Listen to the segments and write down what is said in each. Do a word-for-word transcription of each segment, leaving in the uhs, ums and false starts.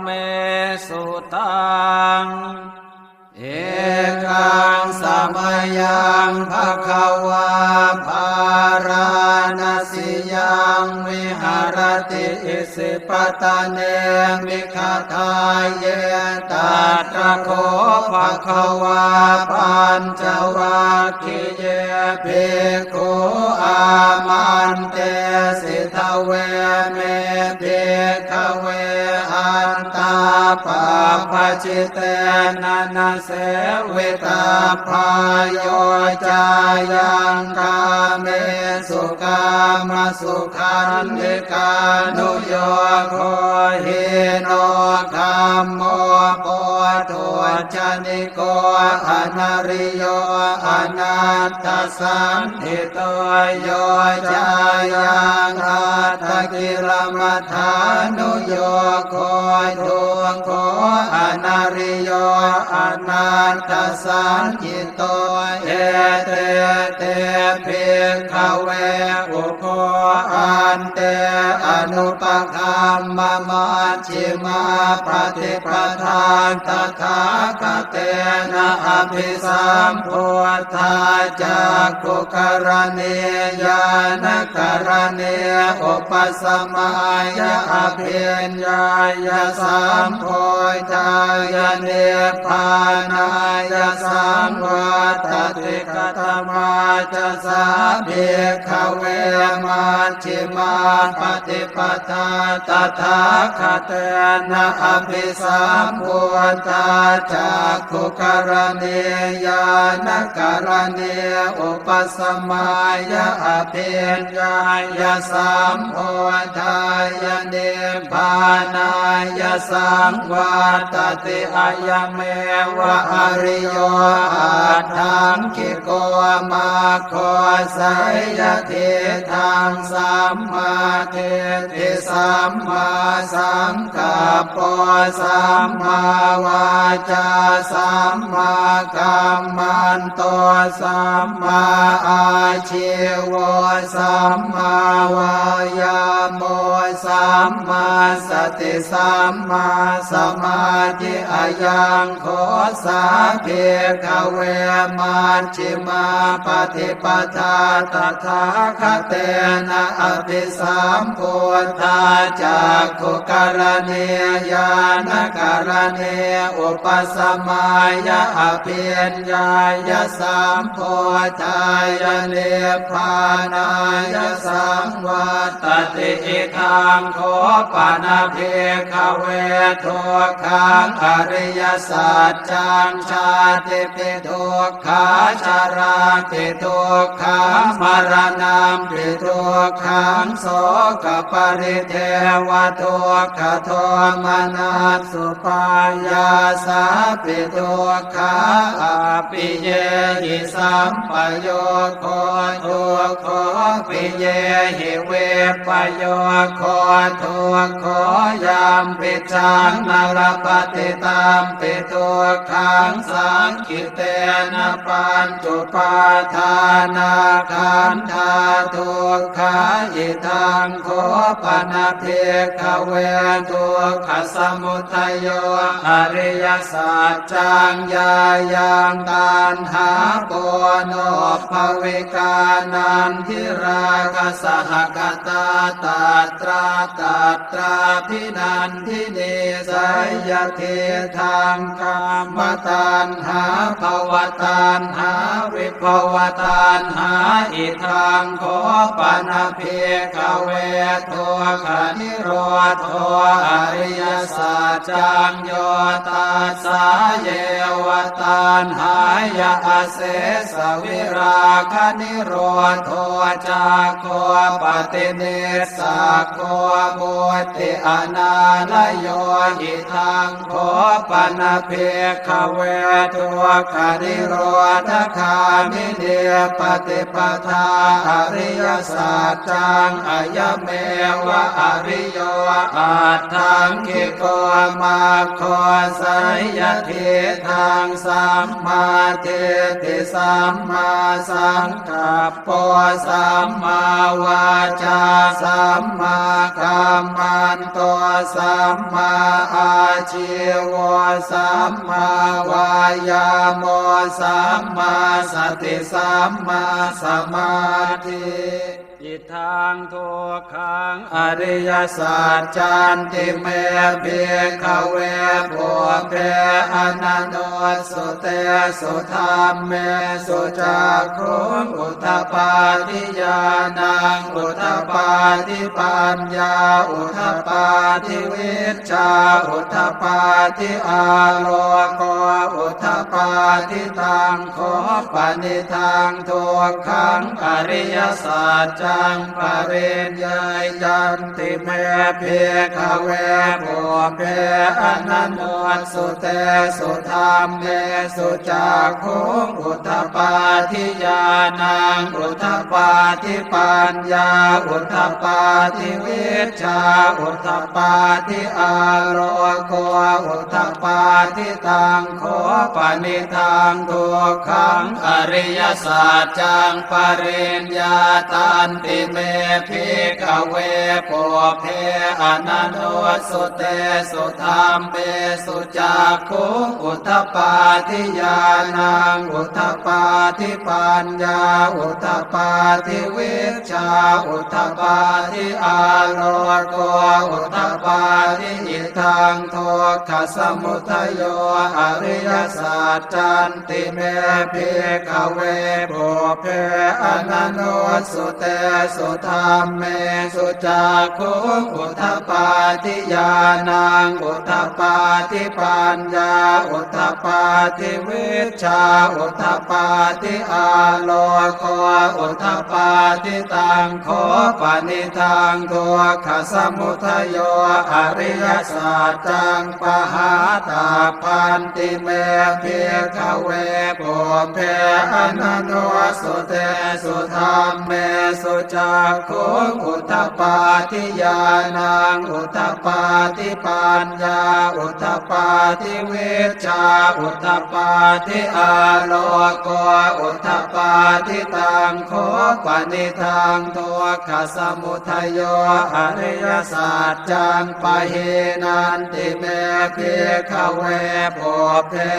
me sutaṃ. Ekaṃ samayaṃ bhagavā bārāṇasiyaṃ viharati isipatane migadāye. Tatra kho bhagavā pañcavag giye bhikkhū āmantesi: Dveme, bhikkhave, antā pabbajitena na sevitabbā. Yo cāyaṃ kāmesu kāmasukhallikānuyogo hīno gammo pothujjani ko anariyo anatthasañhito. Yo cāyaṃ attakilamathānuyogo dukkho anariyo anatthasañhito. Ete te, bhikkhave, ubho ante anupagamma maj jjhimā paṭipadā tathāgatena abhisambuddhā cakkhukaraṇī ñāṇakaraṇī upasamāya abhiññāya sambodhāya nibbānāya saṃvattati. Katamā ca sā, bhikkhave, majjhimā paṭipadā tathāgatena abhisambuddhā cakkhukaraṇī ñāṇakaraṇī upasamāya abhiññāya sambodhāya nibbānāya saṃvattati? Ayameva ariyo aṭṭhaṅgiko maggo, seyyathīdaṃ: sammādiṭṭhi sammāsaṅkappo sammāvācā sammākammanto sammāājīvo sammāvāyāmo sammāsati sammāsamādhi. Ayaṃ kho sā, bhikkhave, majjhimā paṭipadā tathāgatena abhisambuddhā cakkhukaraṇī ñāṇakaraṇī upasamāya abhiññāya sambodhāya nibbānāya saṃvattati. Idaṃ kho pana, bhikkhave, dukkhaṃ ariyasaccaṃ: jātipi dukkhā, jarāpi dukkhā, maraṇampi dukkhaṃ, sokaparidevadukkhadomanassupāyāsāpi dukkhā, appiyehi sampayogo dukkho, piyehi vippayogo dukkho, yampicchaṃ na labhati tampi dukkhaṃ, saṅkhittena pañcupādānakkhandhā dukkhā. Idaṃ kho pana, bhikkhave, dukkhasamudayo ariyasaccaṃ: yāyaṃ taṇhā ponobbhavikā nandirāgasahagatā tatra tatrābhinandinī, seyyathīdaṃ: kāmataṇhā bhavataṇhā vibhavataṇhā. Idaṃ kho pana, bhikkhave, dukkhanirodho ariyasaccaṃ: yo tassāyeva taṇhāya asesavirāganirodho cāgo paṭinissaggo mutti anālayo. Idaṃ kho pana, bhikkhave, dukkhanirodhagāminī paṭipadā ariyasaccaṃ: ayameva ariyo aṭṭhaṅgiko maggo seyyathīdaṃ: sammādiṭṭhi sammāsaṅkappo sammāvācā sammākammanto sammāājīvo sammāvāyāmo sammāsati sammāsamādhi. Idaṃ dukkhaṃ ariyasaccanti me bhikkhave pubbe ananussutesu dhammesu cakkhuṃ udapādi ñāṇaṃ udapādi paññā udapādi vijjā udapādi āloko udapādi. Taṃ kho panidaṃ dukkhaṃ ariyasaccaṃ pariññeyyanti me bhikkhave pubbe ananussutesu dhammesu cakkhuṃ udapādi ñāṇaṃ udapādi paññā udapādi vijjā udapādi āloko udapādi. Taṃ kho panidaṃ dukkhaṃ ariyasaccaṃ pariññātanti me bhikkhave pubbe ananussutesu dhammesu cakkhuṃ udapādi ñāṇaṃ udapādi paññā udapādi vijjā udapādi āloko udapādi. Idaṃ dukkhasamudayo ariyasaccanti me bhikkhave pubbe ananussutesu dhammesu cakkhuṃ udapādi ñāṇaṃ udapādi paññā udapādi vijjā udapādi āloko udapādi. Taṃ kho panidaṃ dukkhasamudayo ariyasaccaṃ pahātabbanti me bhikkhave pubbe ananussutesu dhammesu cakkhuṃ udapādi ñāṇaṃ udapādi paññā udapādi vijjā udapādi āloko udapādi. Taṃ kho panidaṃ dukkhasamudayo ariyasaccaṃ pahīnanti me bhikkhave pubbe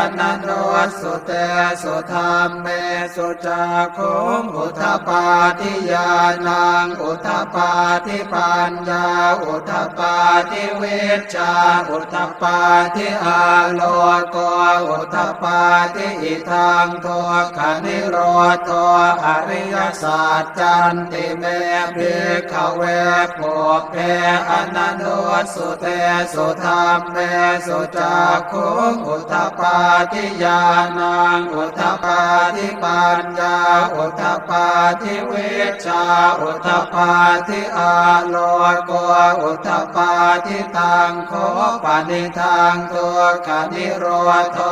ananussutesu dhammesu cakkhuṃ udapādi ñāṇaṃ udapādi paññā udapādi vijjā udapādi āloko udapādi. Idaṃ dukkhanirodho ariyasaccanti me bhikkhave pubbe ananussutesu dhammesu cakkhuṃ udapādi ñāṇaṃ udapādi paññā udapādi vijjā udapādi āloko udapādi. Taṃ kho panidaṃ dukkhanirodho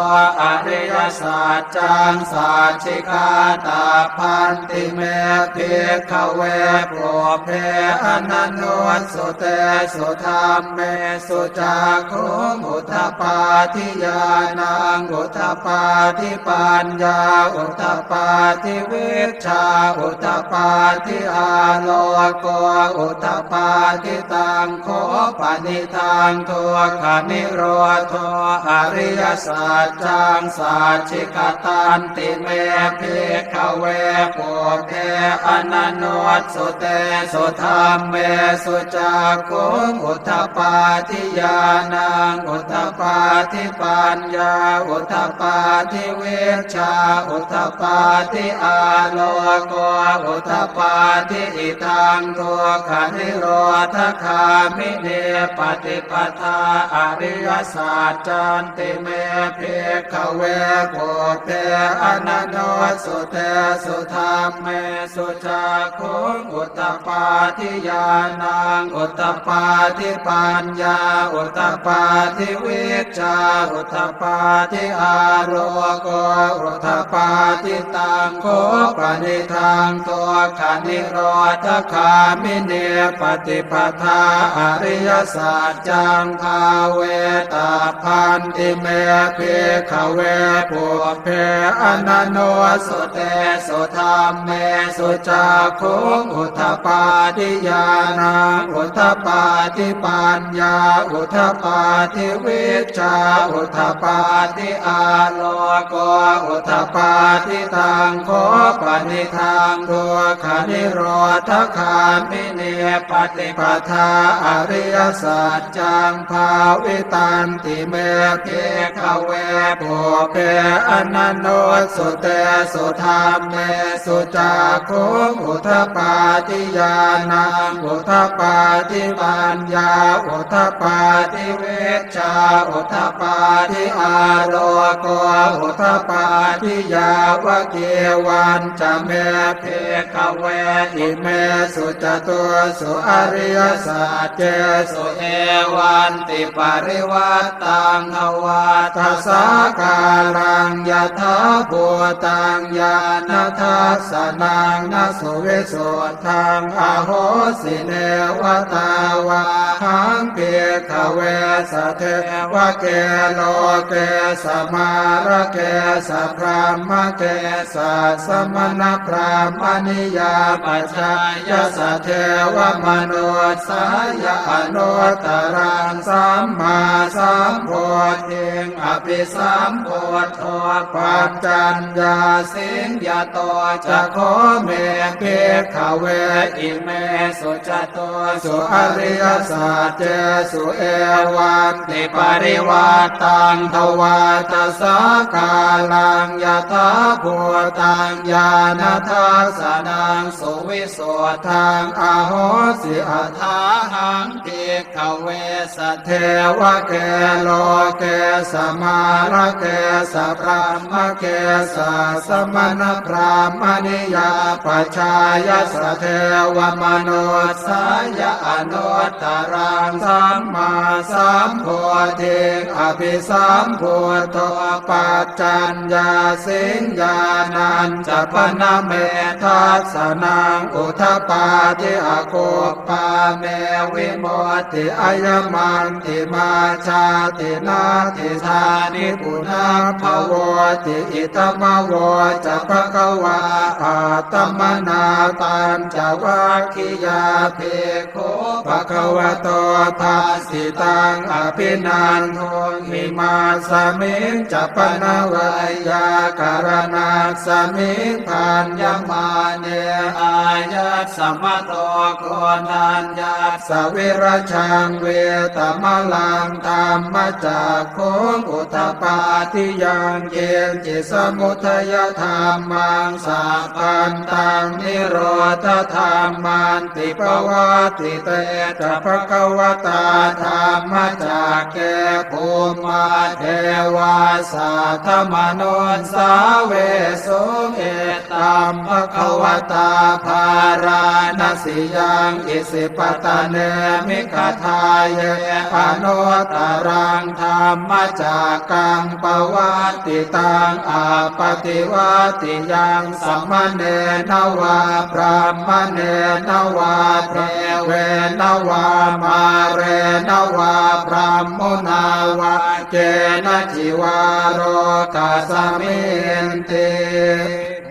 ariyasaccaṃ sacchikātabbanti me bhikkhave pubbe ananussutesu dhammesu cakkhuṃ udapādi ñāṇaṃ udapādi paññā udapādi vijjā udapādi āloko udapādi. Taṃ kho panidaṃ dukkhanirodho ariyasaccaṃ sacchikatanti me bhikkhave pubbe ananussutesu dhammesu cakkhuṃ udapādi ñāṇaṃ udapādi paññā udapādi vijjā udapādi āloko udapādi. Idaṃ dukkhanirodhagāminī paṭipadā ariyasaccanti me bhikkhave pubbe ananussutesu dhammesu cakkhuṃ udapādi ñāṇaṃ udapādi paññā udapādi vijjā udapādi āloko udapādi. Taṃ kho panidaṃ dukkhanirodhagāminī paṭipadā ariyasaccaṃ bhāvetabbanti me bhikkhave pubbe ananussutesu dhammesu cakkhuṃ udapādi ñāṇaṃ udapādi paññā udapādi vijjā udapādi āloko udapādi. Taṃ kho panidaṃ dukkhanirodhagāminī paṭipadā ariyasaccaṃ bhāvitanti me bhikkhave pubbe ananussutesu dhammesu cakkhuṃ udapādi ñāṇaṃ udapādi paññā udapādi vijjā udapādi āloko udapādi. Yāvakīvañca me bhikkhave imesu catūsu ariyasaccesu evantiparivaṭṭaṃ dvādasākāraṃ yathābhūtaṃ ñāṇadassanaṃ na suvisuddhaṃ ahosi. Neva tāvāhaṃ bhikkhave sadevake loke samārake sabrahmake sassamaṇabrāhmaṇiyā pajāya sadevamanussāya anuttaraṃ sammāsambodhiṃ abhisambuddho paccaññāsiṃ. Yato ca kho me bhikkhave imesu catūsu ariyasaccesu evantiparivaṭṭaṃ dvādasākāraṃ yathābhūtaṃ ñāṇadassanaṃ suvisuddhaṃ ahosi. Athāhaṃ bhikkhave sadevake loke samārake sabrahmake sassamaṇabrāhmaṇiyā pajāya sadevamanussāya anuttaraṃ sammāsambodhiṃ abhisambuddho paccaññāsiṃ. Ñāṇañca pana me dassanaṃ udapādi akup pā me vimutti ayamantimā jāti natthidāni punabbhavoti. Idamavoca bhagavā. Attamanā pañcavaggiyā bhikkhū bhagavato bhāsitaṃ abhinanduṃ. Imasmiñca pana veyyākaraṇasmiṃ bhaññamāne āyasmato koṇḍaññassa virajaṃ vītamalaṃ dhammacakkhuṃ udapādi yaṅkiñci samudayadhammaṃ sabbantaṃ nirodhadhamman ti. Pavattite ca bhagavatā dhammacakke bhummā devā saddamanussāvesuṃ: Etambhagavatā Bārāṇasiyaṃ Isipatane Migadāye anuttaraṃ dhammacakkaṃ pavattitaṃ appaṭivattiyaṃ samaṇena vā brāhmaṇena vā devena vā mārena vā brahmunā vā kenaci vā lokasminti.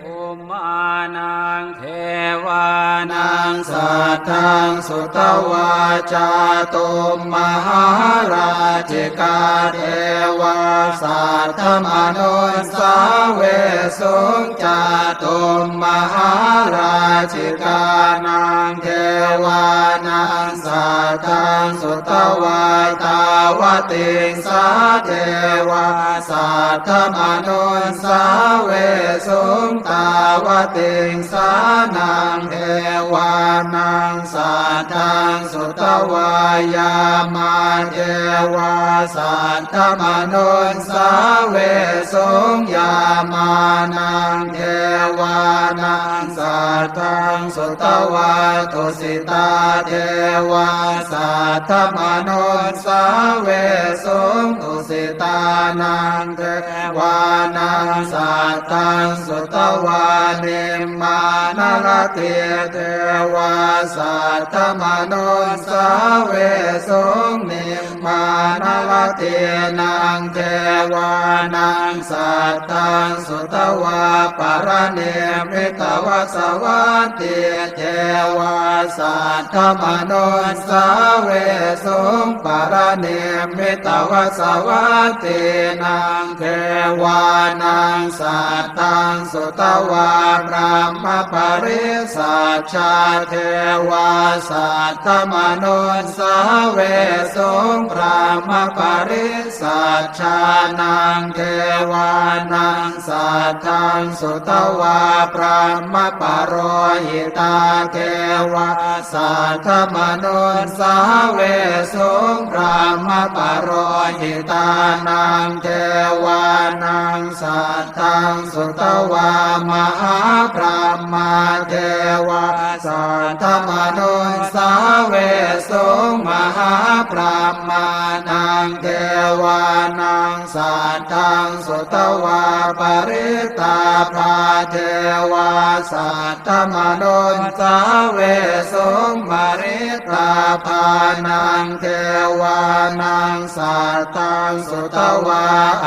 Bhummānaṃ devānaṃ saddaṃ sutvā cātummahārājikā devā saddamanussāvesuṃ. Cātummahārājikānaṃ devānaṃ saddaṃ sutvā tāvatiṃsā devā saddamanussāvesuṃ. Tāvatiṃsānaṃ devānaṃ saddaṃ sutvā yāmā devā saddamanussāvesuṃ. Yāmānaṃ devānaṃ saddaṃ sutvā tusitā devā saddamanussāvesuṃ. Tusitānaṃ devānaṃ saddaṃ sutvā nimmānaratī devā saddamanussāvesuṃ. Nimmānaratīnaṃ devānaṃ saddaṃ sutvā paranimmitavasavattī devā saddamanussāvesuṃ. Paranimmitavasavattīnaṃ devānaṃ saddaṃ sutvā brahmapārisajjā devā saddamanussāvesuṃ. Brahmapārisajjānaṃ devānaṃ saddaṃ sutvā brahmapurohitā devā saddamanussāvesuṃ. Brahmapurohitānaṃ devānaṃ saddaṃ sutvā mahābrahmā devā saddamanussāvesuṃ. Mahābrahmānaṃ devānaṃ saddaṃ sutvā parittābhā devā saddamanussāvesuṃ. Parittābhānaṃ devānaṃ saddaṃ sutvā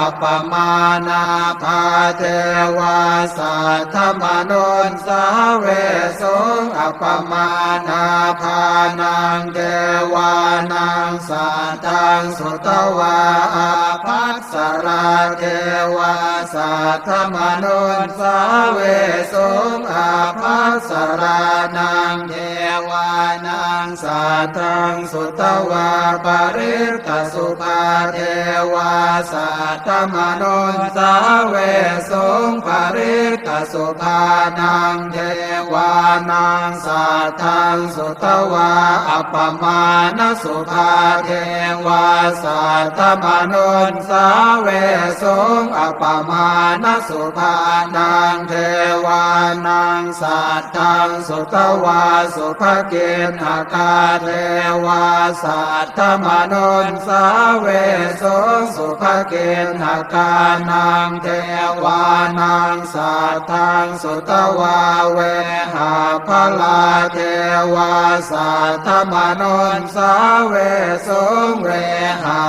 appamāṇābhā devā saddamanussāvesuṃ. Appamāṇābhānaṃ devānaṃ saddaṃ sutvā ābhassarā devā saddamanussāvesuṃ. Ābhassarānaṃ devānaṃ saddaṃ sutvā parittasubhā devā saddamanussāvesuṃ. Parittasubhānaṃ devānaṃ saddaṃ sutvā appamāṇasubhā devā saddamanussāvesuṃ. Appamāṇasubhānaṃ devānaṃ saddaṃ sutvā subhakiṇhakā devā saddamanussāvesuṃ. Subhakiṇhakānaṃ devānaṃ saddaṃ sutvā vehapphalā devā saddamanussāvesuṃ.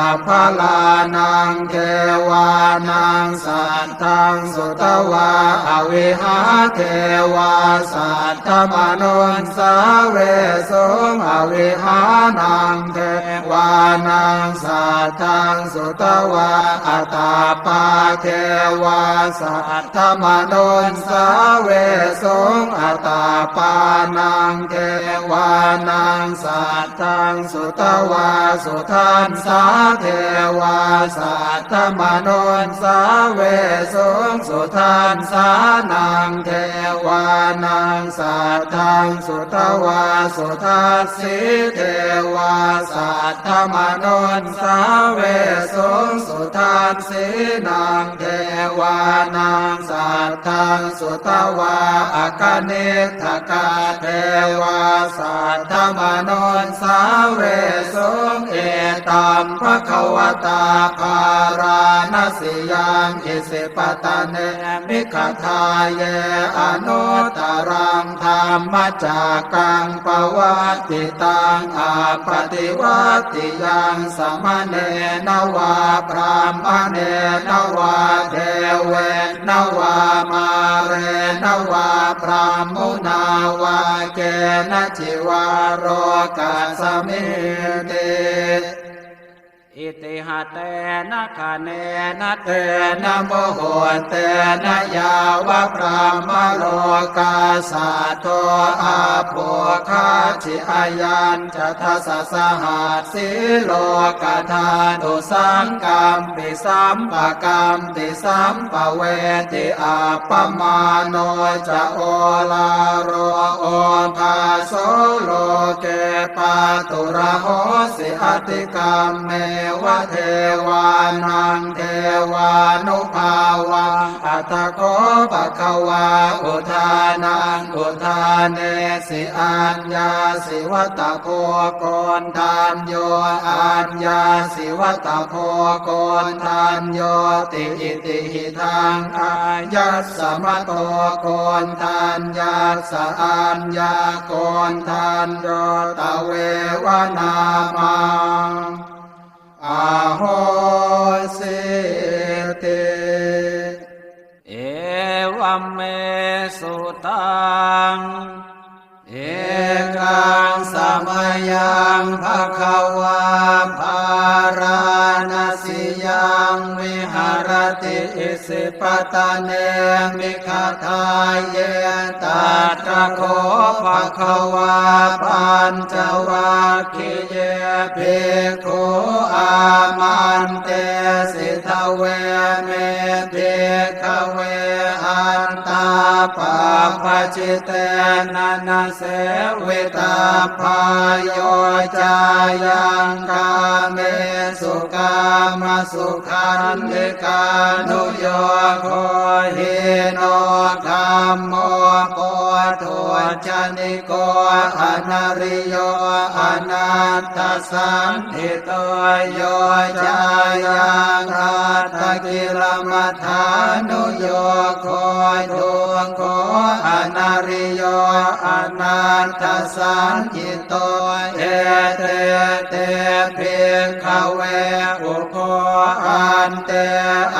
Vehapphalānaṃ devānaṃ saddaṃ sutvā avihā devā saddamanussāvesuṃ. Avihānaṃ devānaṃ saddaṃ sutvā atappā devā saddamanussāvesuṃ. Atappānaṃ devānaṃ saddaṃ sutvā sudassā devā saddamanussāvesuṃ. Sudassānaṃ devānaṃ saddaṃ sutvā sudassī devā saddamanussāvesuṃ. Sudassīnaṃ devānaṃ saddaṃ sutvā akaniṭṭhakā devā saddamanussāvesuṃ. Etaṃ bhagavatā bārāṇasiyaṃ isipatane migadāye anuttaraṃ dhammacakkaṃ pavattitaṃ appaṭivattiyaṃ samaṇena vā brāhmaṇena vā devena vā mārena vā brahmunā vā kenaci vā lokasminti. Itiha tena khaṇena tena muhuttena yāva brahmalokā saddo abbhuggacchi. Ayañca dasasahassī lokadhātu saṅkampi sampakam pi sampavedhi appamāṇo ca oḷāro obhāso loke pāturahosi atikkamme devānaṃ devānubhāvaṃ. Atha kho bhagavā udānaṃ udānesi: Aññāsi vata bho Koṇḍañño, aññāsi vata bho Koṇḍaññoti. Itihidaṃ āyasmato Koṇḍaññassa Aññākoṇḍañño tveva nāmaṃ ahosīti. Evaṃ me sutaṃ. Ekaṃ samayaṃ bhagavā bārāṇasiyaṃ viharati isipatane migadāye. Tatra kho bhagavā pañcavag giye bhikkhū āmantesi: Dveme, bhikkhave, antā pabbajitena na sevitabbā. Yo cāyaṃ kāmesu kāmasukhallikānuyogo hīno gammo pothujjani ko anariyo anatthasañhito. Yo cāyaṃ attakilamathānuyogo dukkho anariyo anatthasañhito. Ete te, bhikkhave, ubho ante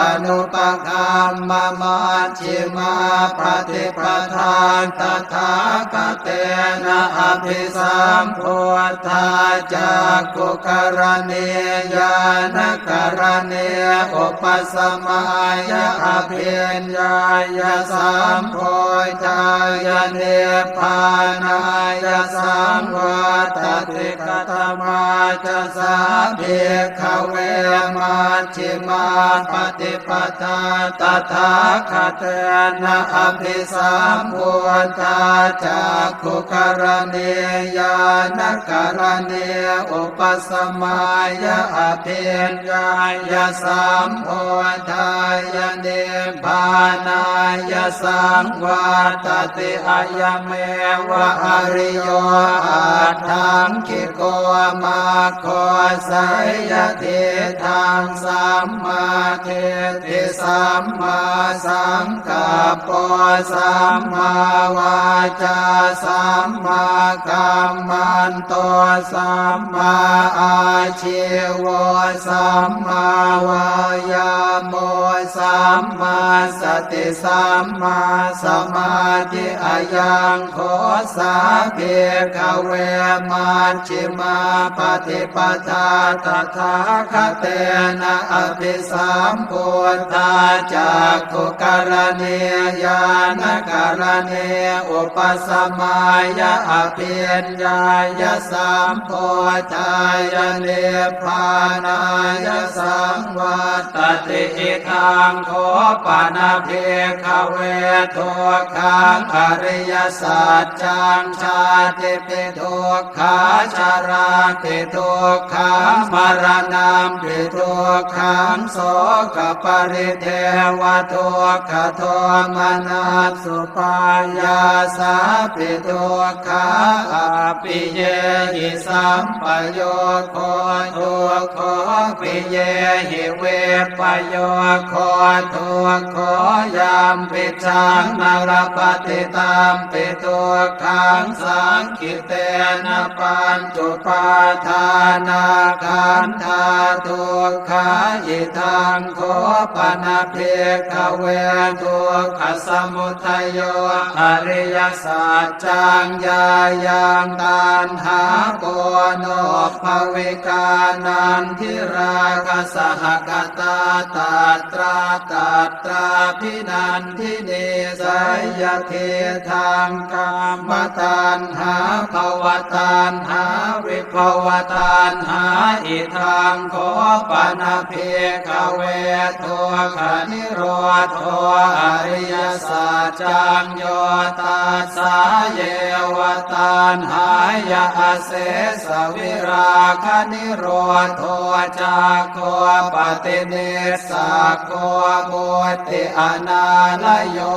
anupagamma majjhimā paṭipadā tathāgatena abhisambuddhā cakkhukaraṇī ñāṇakaraṇī upasamāya abhiññāya sambodhāya nibbānāya saṃvattati. Katamā ca sā, bhikkhave, majjhimā paṭipadā tathāgatena abhisambuddhā cakkhukaraṇī ñāṇakaraṇī upasamāya abhiññāya sambodhāya nibbānāya saṃvattati? Ayameva ariyo aṭṭhaṅgiko maggo, seyyathīdaṃ: sammādiṭṭhi sammāsaṅkappo sammāvācā sammākammanto sammāājīvo sammāvāyāmo sammāsati sammāsamādhi. Ayaṃ kho sā, bhikkhave, majjhimā paṭipadā tathāgatena abhisambuddhā cakkhukaraṇī ñāṇakaraṇī upasamāya abhiññāya sambodhāya nibbānāya saṃvattati. Idaṃ kho pana, bhikkhave, dukkhaṃ ariyasaccaṃ: jātipi dukkhā, jarāpi dukkhā, maraṇampi dukkhaṃ, sokaparidevadukkhadomanassupāyāsāpi dukkhā, appiyehi sampayogo dukkho, piyehi vippayogo dukkho, yampicchaṃ na labhati tampi dukkhaṃ, saṅ khittena pañcupādānakkhandhā dukkhā. Idaṃ kho pana, bhikkhave, dukkhasamudayo ariyasaccaṃ: yāyaṃ taṇhā ponobbhavikā nandirāgasahagatā Tatra tatrābhinandinī, seyyathīdaṃ: kāmataṇhā bhavataṇhā vibhavataṇhā. Idaṃ kho pana bhikkhave dukkhanirodho ariyasaccaṃ, yo tassāyeva taṇhāya asesavirāganirodho cāgo paṭinissaggo mutti anālayo.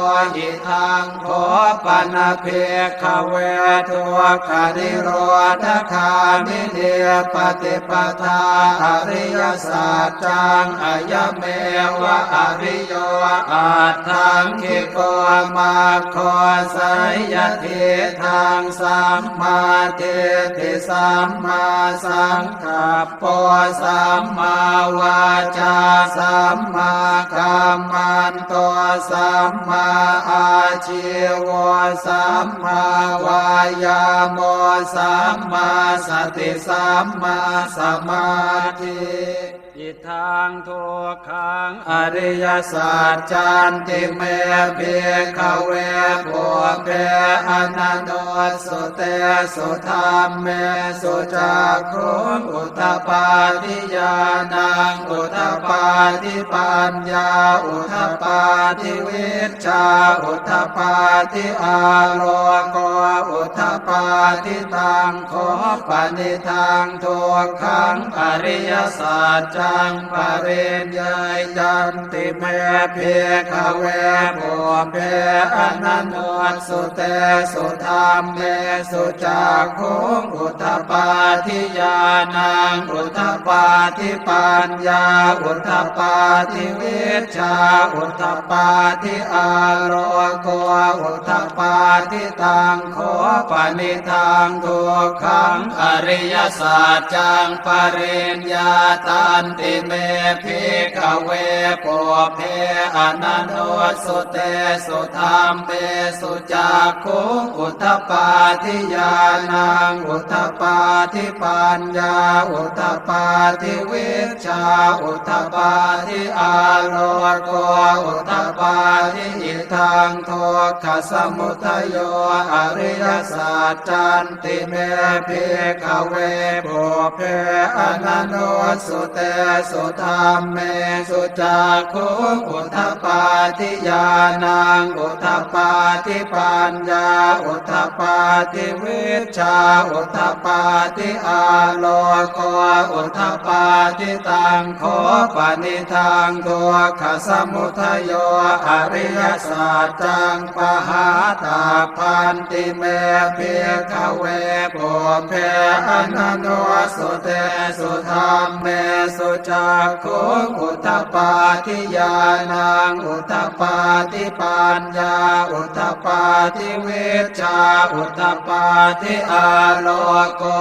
Idaṃ kho pana bhikkhave dukkhanirodhagāminī paṭipadā ariyasaccaṃ, ayameva ariyo aṭṭhaṅgiko maggo, seyyathīdaṃ: sammādiṭṭhi sammāsaṅ kappo sammāvācā sammākammanto sammāājīvo sammāvāyāmo sammāsati sammāsamādhi. Idaṃ dukkhaṃ ariyasaccanti me bhikkhave pubbe ananussutesu dhammesu cakkhuṃ udapādi ñāṇaṃ udapādi paññā udapādi vijjā udapādi āloko udapādi. Taṃ kho panidaṃ dukkhaṃ ariyasaccaṃ pariññeyyanti me bhikkhave pubbe ananussutesu dhammesu cakkhuṃ udapādi ñāṇaṃ udapādi paññā udapādi vijjā udapādi āloko udapādi. Taṃ kho panidaṃ dukkhaṃ ariyasaccaṃ pariññātanti me bhikkhave pubbe ananussutesu dhammesu cakkhuṃ udapādi ñāṇaṃ udapādi paññā udapādi vijjā udapādi āloko udapādi. Idaṃ dukkhasamudayo ariyasaccanti me bhikkhave pubbe ananussutesu dhammesu cakkhuṃ udapādi ñāṇaṃ udapādi paññā udapādi vijjā udapādi āloko udapādi. Taṃ kho panidaṃ dukkhasamudayo ariyasaccaṃ pahātabbanti me bhikkhave pubbe ananussutesu dhammesu cakkhuṃ udapādi ñāṇaṃ udapādi paññā udapādi vijjā udapādi āloko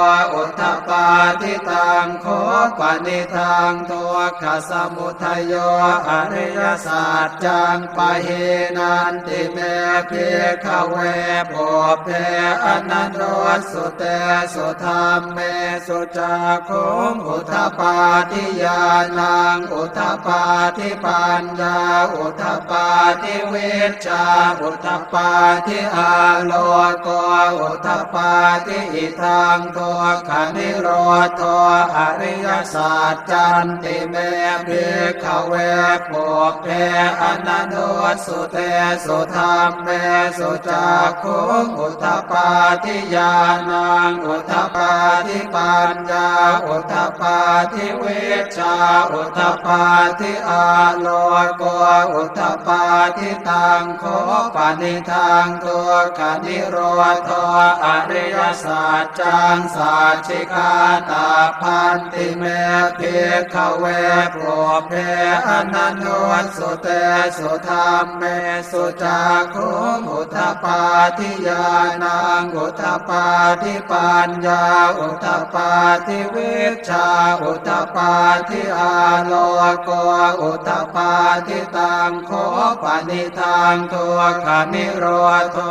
udapādi. Taṃ kho panidaṃ dukkhasamudayo ariyasaccaṃ pahīnanti me bhikkhave pubbe ananussutesu dhammesu cakkhuṃ udapādi ñāṇaṃ udapādi paññā udapādi vijjā udapādi āloko udapādi. Idaṃ dukkhanirodho ariyasaccanti me bhikkhave pubbe ananussutesu dhammesu cakkhuṃ udapādi ñāṇaṃ udapādi paññā udapādi vijjā udapādi āloko udapādi. Taṃ kho panidaṃ dukkhanirodho ariyasaccaṃ sacchikātabbanti me bhikkhave pubbe ananussutesu dhammesu cakkhuṃ udapādi ñāṇaṃ udapādi paññā udapādi vijjā udapādi āloko udapādi. Taṃ kho panidaṃ dukkhanirodho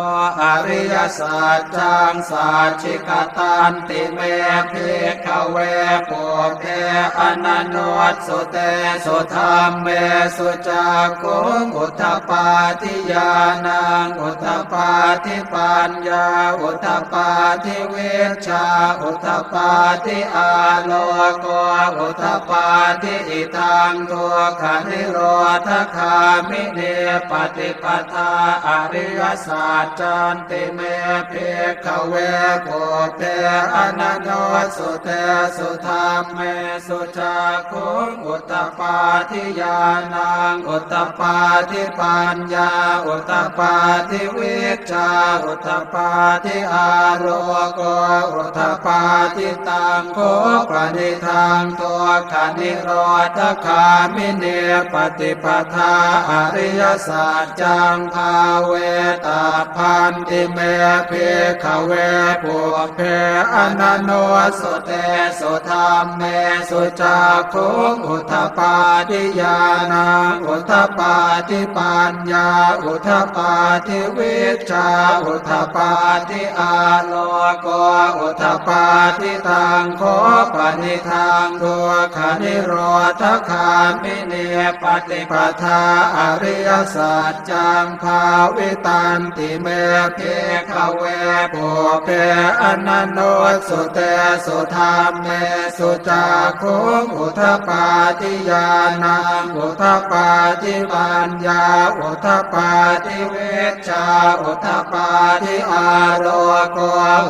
ariyasaccaṃ sacchikatanti me bhikkhave pubbe ananussutesu dhammesu cakkhuṃ udapādi ñāṇaṃ udapādi paññā udapādi vijjā udapādi āloko udapādi. Idaṃ dukkhanirodhagāminī paṭipadā ariyasaccanti me bhikkhave pubbe ananussutesu dhammesu cakkhuṃ udapādi ñāṇaṃ udapādi paññā udapādi vijjā udapādi āloko udapādi. Taṃ kho panidaṃ dukkhanirodhagāminī paṭipadā ariyasaccaṃ bhāvetabbanti me bhikkhave pubbe ananussutesu dhammesu cakkhuṃ udapādi ñāṇaṃ udapādi paññā udapādi vijjā udapādi āloko udapādi. Taṃ kho panidaṃ dukkhanirodhagāminī paṭipadā ariyasaccaṃ bhāvitanti me bhikkhave pubbe ananussutesu dhammesu cakkhuṃ udapādi ñāṇaṃ udapādi paññā udapādi vijjā udapādi āloko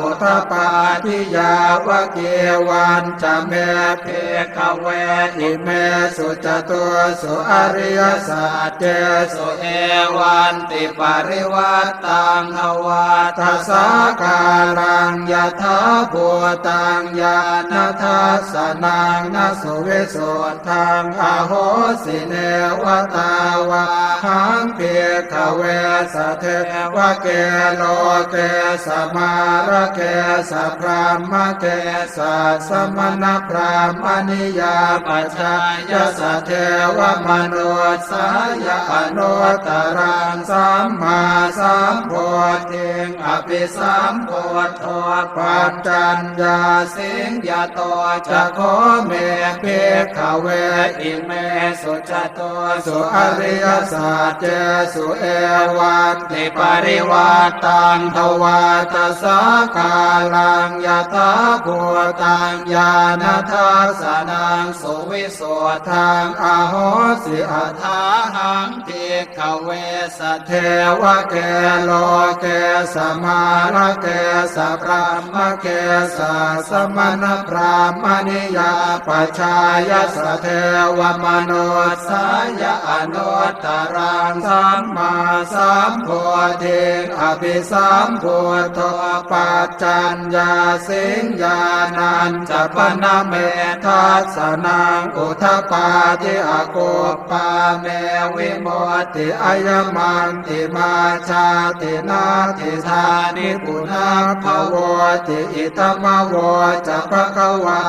udapādi. Yāvakīvañca me bhikkhave imesu catūsu ariyasaccesu evantiparivaṭṭaṃ dvādasākāraṃ yathābhūtaṃ ñāṇadassanaṃ na suvisuddhaṃ ahosi. Neva tāvāhaṃ bhikkhave sadevake loke samārake sabrahmake sassamaṇabrāhmaṇiyā pajāya sadevamanussāya anuttaraṃ sammāsambodhiṃ abhisambuddho paccaññāsiṃ. Yato ca kho me bhikkhave imesu catūsu ariyasaccesu evantiparivaṭṭaṃ dvādasākāraṃ yathābhūtaṃ ñāṇadassanaṃ suvisuddhaṃ ahosi. Athāhaṃ bhikkhave sadevake loke samārake sabrahmake sassamaṇabrāhmaṇiyā pajāya sadevamanussāya anuttaraṃ sammāsambodhiṃ abhisambuddho paccaññāsiṃ. Ñāṇañca pana me dassanaṃ udapādi akup pā me vimutti ayamantimā jāti natthidāni punabbhavoti. Idamavoca bhagavā.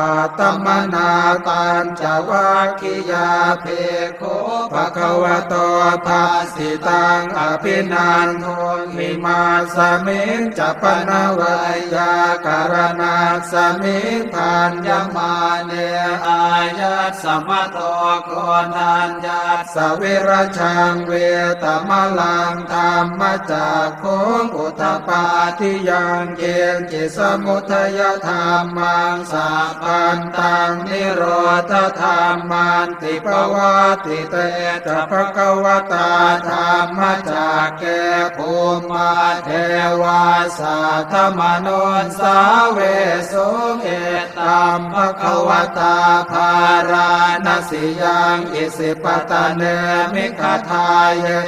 Attamanā pañcavaggiyā bhikkhū bhagavato bhāsitaṃ abhinanduṃ. Imasmiñca pana veyyākaraṇasmiṃ bhaññamāne āyasmato koṇḍaññassa virajaṃ vītamalaṃ dhammacakkhuṃ udapādi yaṅkiñci samudayadhammaṃ sabbantaṃ nirodhadhamman ti. Pavattite ca bhagavatā dhammacakke bhummā devā saddamanussāvesuṃ: Etambhagavatā bārāṇasiyaṃ isipatane migadāye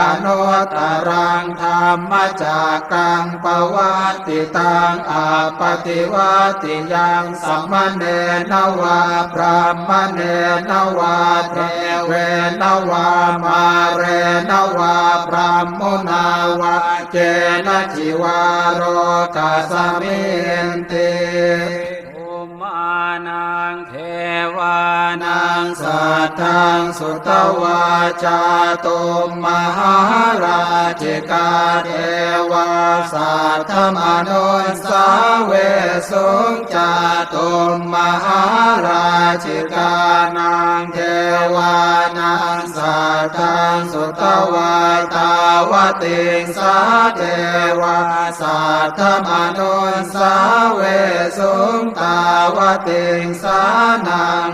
anuttaraṃ dhammacakkaṃ pavattitaṃ appaṭivattiyaṃ samaṇena vā brāhmaṇena vā devena vā mārena vā brahmunā vā kenaci vā lokasminti. Bhummānaṃ dev vānaṃ saddaṃ sutvā, cātummahārājikā devā saddamanussāvesuṃ. Cātummahārājikānaṃ devānaṃ saddaṃ sutvā, tāvatiṃsā devā saddamanussāvesuṃ. Tāvatiṃsānaṃ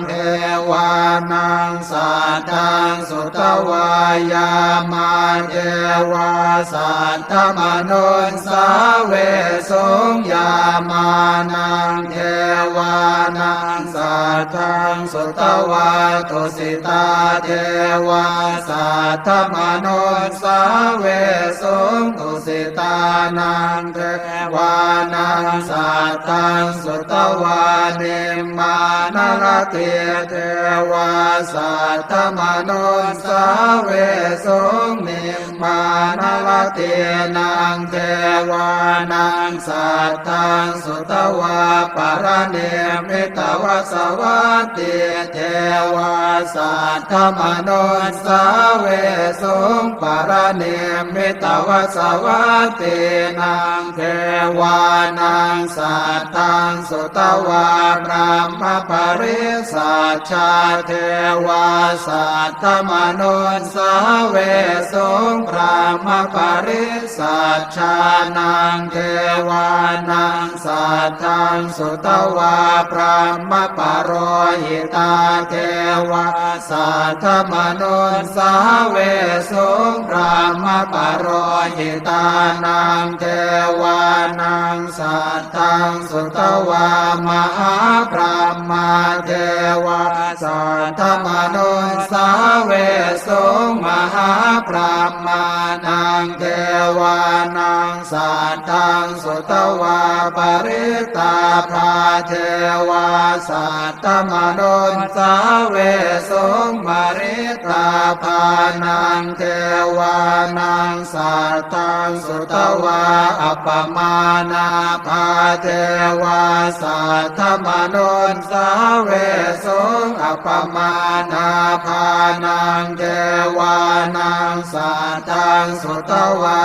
devānaṃ saddaṃ sutvā, yāmā devā saddamanussāvesuṃ. Yāmānaṃ devānaṃ saddaṃ sutvā, tusitā devā saddamanussāvesuṃ. Tusitānaṃ devānaṃ saddaṃ sutvā, nimmānaratī devā saddamanussāvesuṃ. Nimmānaratīnaṃ devānaṃ saddaṃ sutvā, paranimmitavasavattī devā saddamanussāvesuṃ. Paranimmitavasavattīnaṃ devānaṃ saddaṃ sutvā, brahmapārisajjā devā saddamanussāvesuṃ. Brahmapārisajjānaṃ devānaṃ saddaṃ sutvā, brahmapurohitā devā saddamanussāvesuṃ. Brahmapurohitānaṃ devānaṃ saddaṃ sutvā, mahābrahmā devā saddamanussāvesuṃ. Mahābrahmānaṃ devānaṃ saddaṃ sutvā, parittābhā devā saddamanussāvesuṃ. Parittābhānaṃ devānaṃ saddaṃ sutvā, appamāṇābhā devā saddamanussāvesuṃ. Appamāṇābhānaṃ devānaṃ saddaṃ sutvā,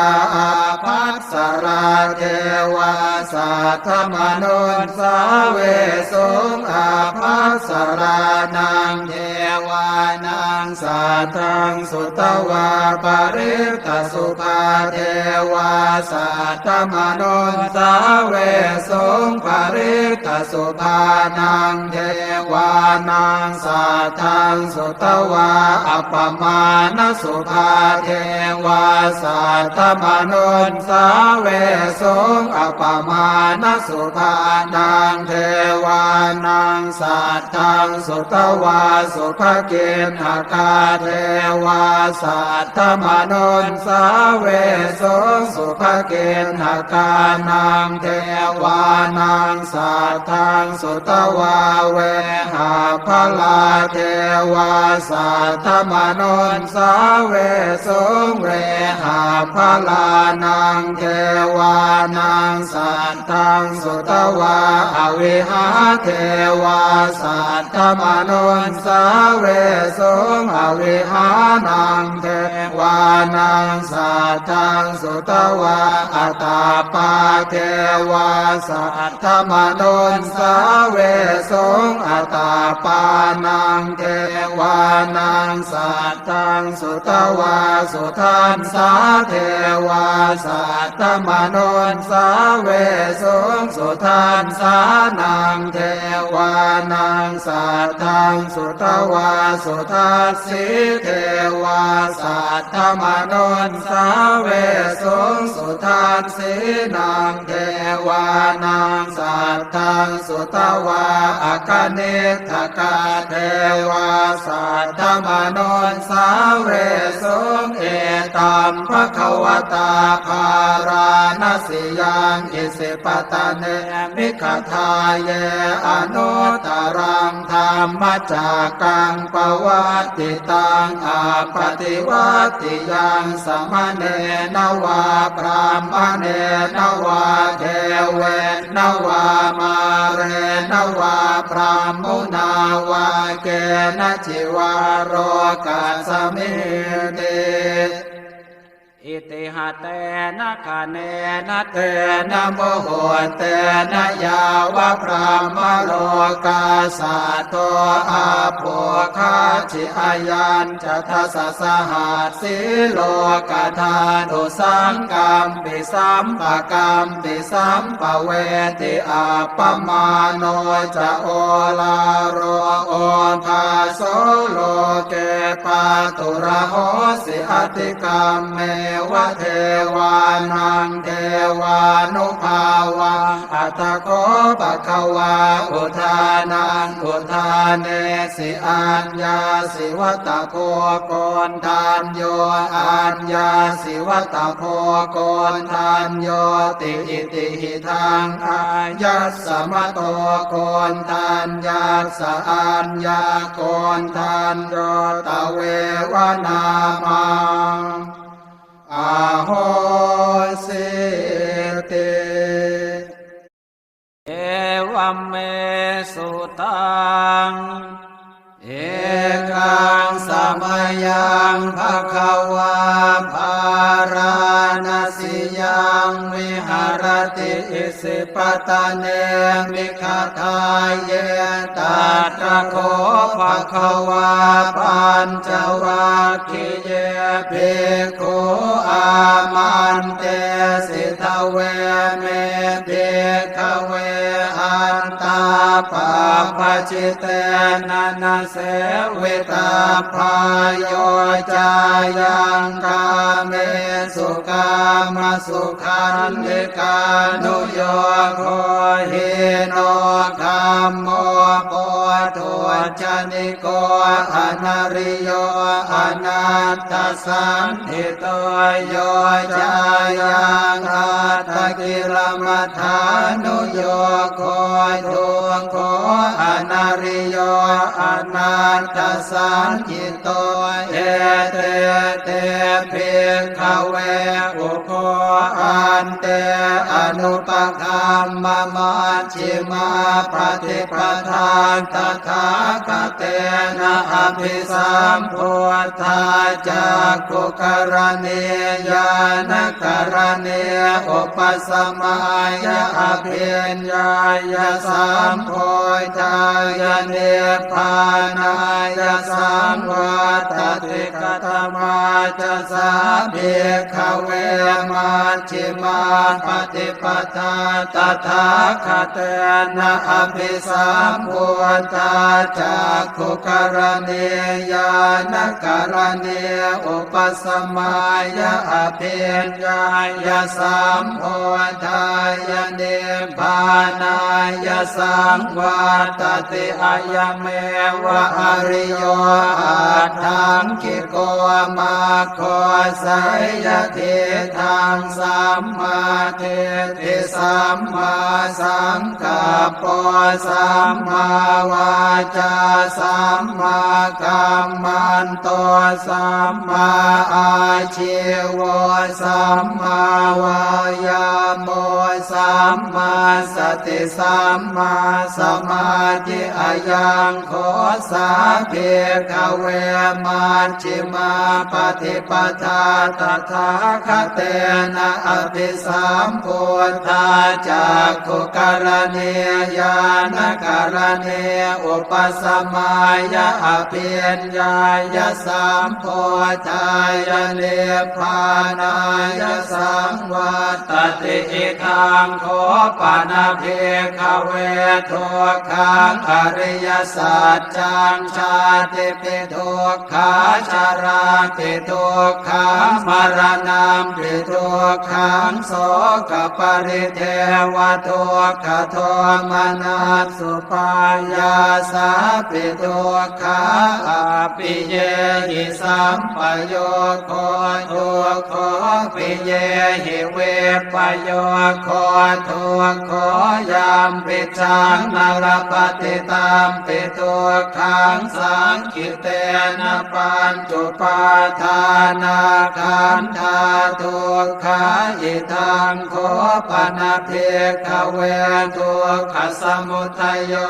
ābhassarā devā saddamanussāvesuṃ. Ābhassarānaṃ devānaṃ saddaṃ sutvā, parittasubhā devā saddamanussāvesuṃ. Parittasubhānaṃ devānaṃ saddaṃ sutvā, appamāṇasubhā devā saddamanussāvesuṃ. Appamāṇasubhānaṃ devānaṃ saddaṃ sutvā, subhakiṇhakā devā saddamanussāvesuṃ. Subhakiṇhakānaṃ devānaṃ saddaṃ sutvā, vehapphalā devā saddamanussāvesuṃ. Vehapphalānaṃ devānaṃ saddaṃ sutvā, avihā devā saddamanussāvesuṃ. Avihānaṃ devānaṃ saddaṃ sutvā, atappā devā saddamanussāvesuṃ. Atappānaṃ devānaṃ saddaṃ sutvā, sudassā devā saddamanussāvesuṃ. Sudassānaṃ devānaṃ saddaṃ sutvā, sudassī devā saddamanussāvesuṃ. Sudassīnaṃ devānaṃ saddaṃ sutvā, akaniṭṭhakā devā saddamanussāvesuṃ. Etaṃ bhagavatā bārāṇasiyaṃ isipatane migadāye anuttaraṃ Sāraṃ dhammacakkaṃ pavattitaṃ appaṭivattiyaṃ samaṇena vā brāhmaṇena vā devena vā mārena vā brahmunā vā kenaci vā lokasminti. Itiha tena khaṇena tena muhuttena yāva brahmalokā saddo abbhuggacchi. Ayañca dasasahassī lokadhātu saṅkampi sampakampi sampavedhi. Appamāṇo ca oḷāro obhāso loke pāturahosi atikkammeva devānaṃ devānubhāvaṃ. Atha kho bhagavā udānaṃ udānesi: Aññāsi vata bho Koṇḍañño, aññāsi vata bho Koṇḍaññoti. Itihidaṃ āyasmato Koṇḍaññassa aññākoṇḍañño tveva nāmaṃ ahosīti. Evaṃ me sutaṃ. Ekaṃ samayaṃ bhagavā bārāṇasiyaṃ viharati isipatane migadāye. Tatra kho bhagavā pañcavag giye bhikkhū āmantesi: Dveme, bhikkhave, antā pabbajitena na sevitabbā. Yo cāyaṃ kāmesu kāmasukhallikānuyogo hīno gammo pothujjani ko anariyo anatthasañhito. Yo cāyaṃ attakilamathānuyogo dukkho anariyo anatthasañhito. Ete te, bhikkhave, ubho ante anupagamma maj jjhimā paṭipadā tathāgatena abhisambuddhā cakkhukaraṇī ñāṇakaraṇī upasamāya abhiññāya sambodhāya nibbānāya saṃvattati. Katamā ca sā, bhikkhave, maj jjhimā paṭipadā tathāgatena abhisambuddhā cakkhukaraṇī ñāṇakaraṇī upasamāya abhiññāya sambodhāya nibbānāya saṃvattati. Ayameva ariyo aṭṭhaṅgiko maggo, seyyathīdaṃ: sammādiṭṭhi sammāsaṅkappo sammāvācā sammākammanto sammāājīvo sammāvāyāmo sammāsati sammāsamādhi. Ayaṃ kho sā, bhikkhave, maj jjhimā paṭipadā tathāgatena abhisambuddhā cakkhukaraṇī ñāṇakaraṇī upasamāya abhiññāya sambodhāya nibbānāya saṃvattati. Idaṃ kho pana, bhikkhave, dukkhaṃ ariyasaccaṃ: jātipi dukkhā jarāpi dukkhā dukkhamaraṇampi dukkhaṃ sokaparidevadukkhadomanassupāyāsāpi dukkha appiyehi sampayogo dukkho piyehi vippayogo dukkho yampicchaṃ na labhati tampi dukkhaṃ saṅ khittena pañcupādānakkhandhā dukkhā. Idaṃ kho pana bhikkhave dukkhasamudayo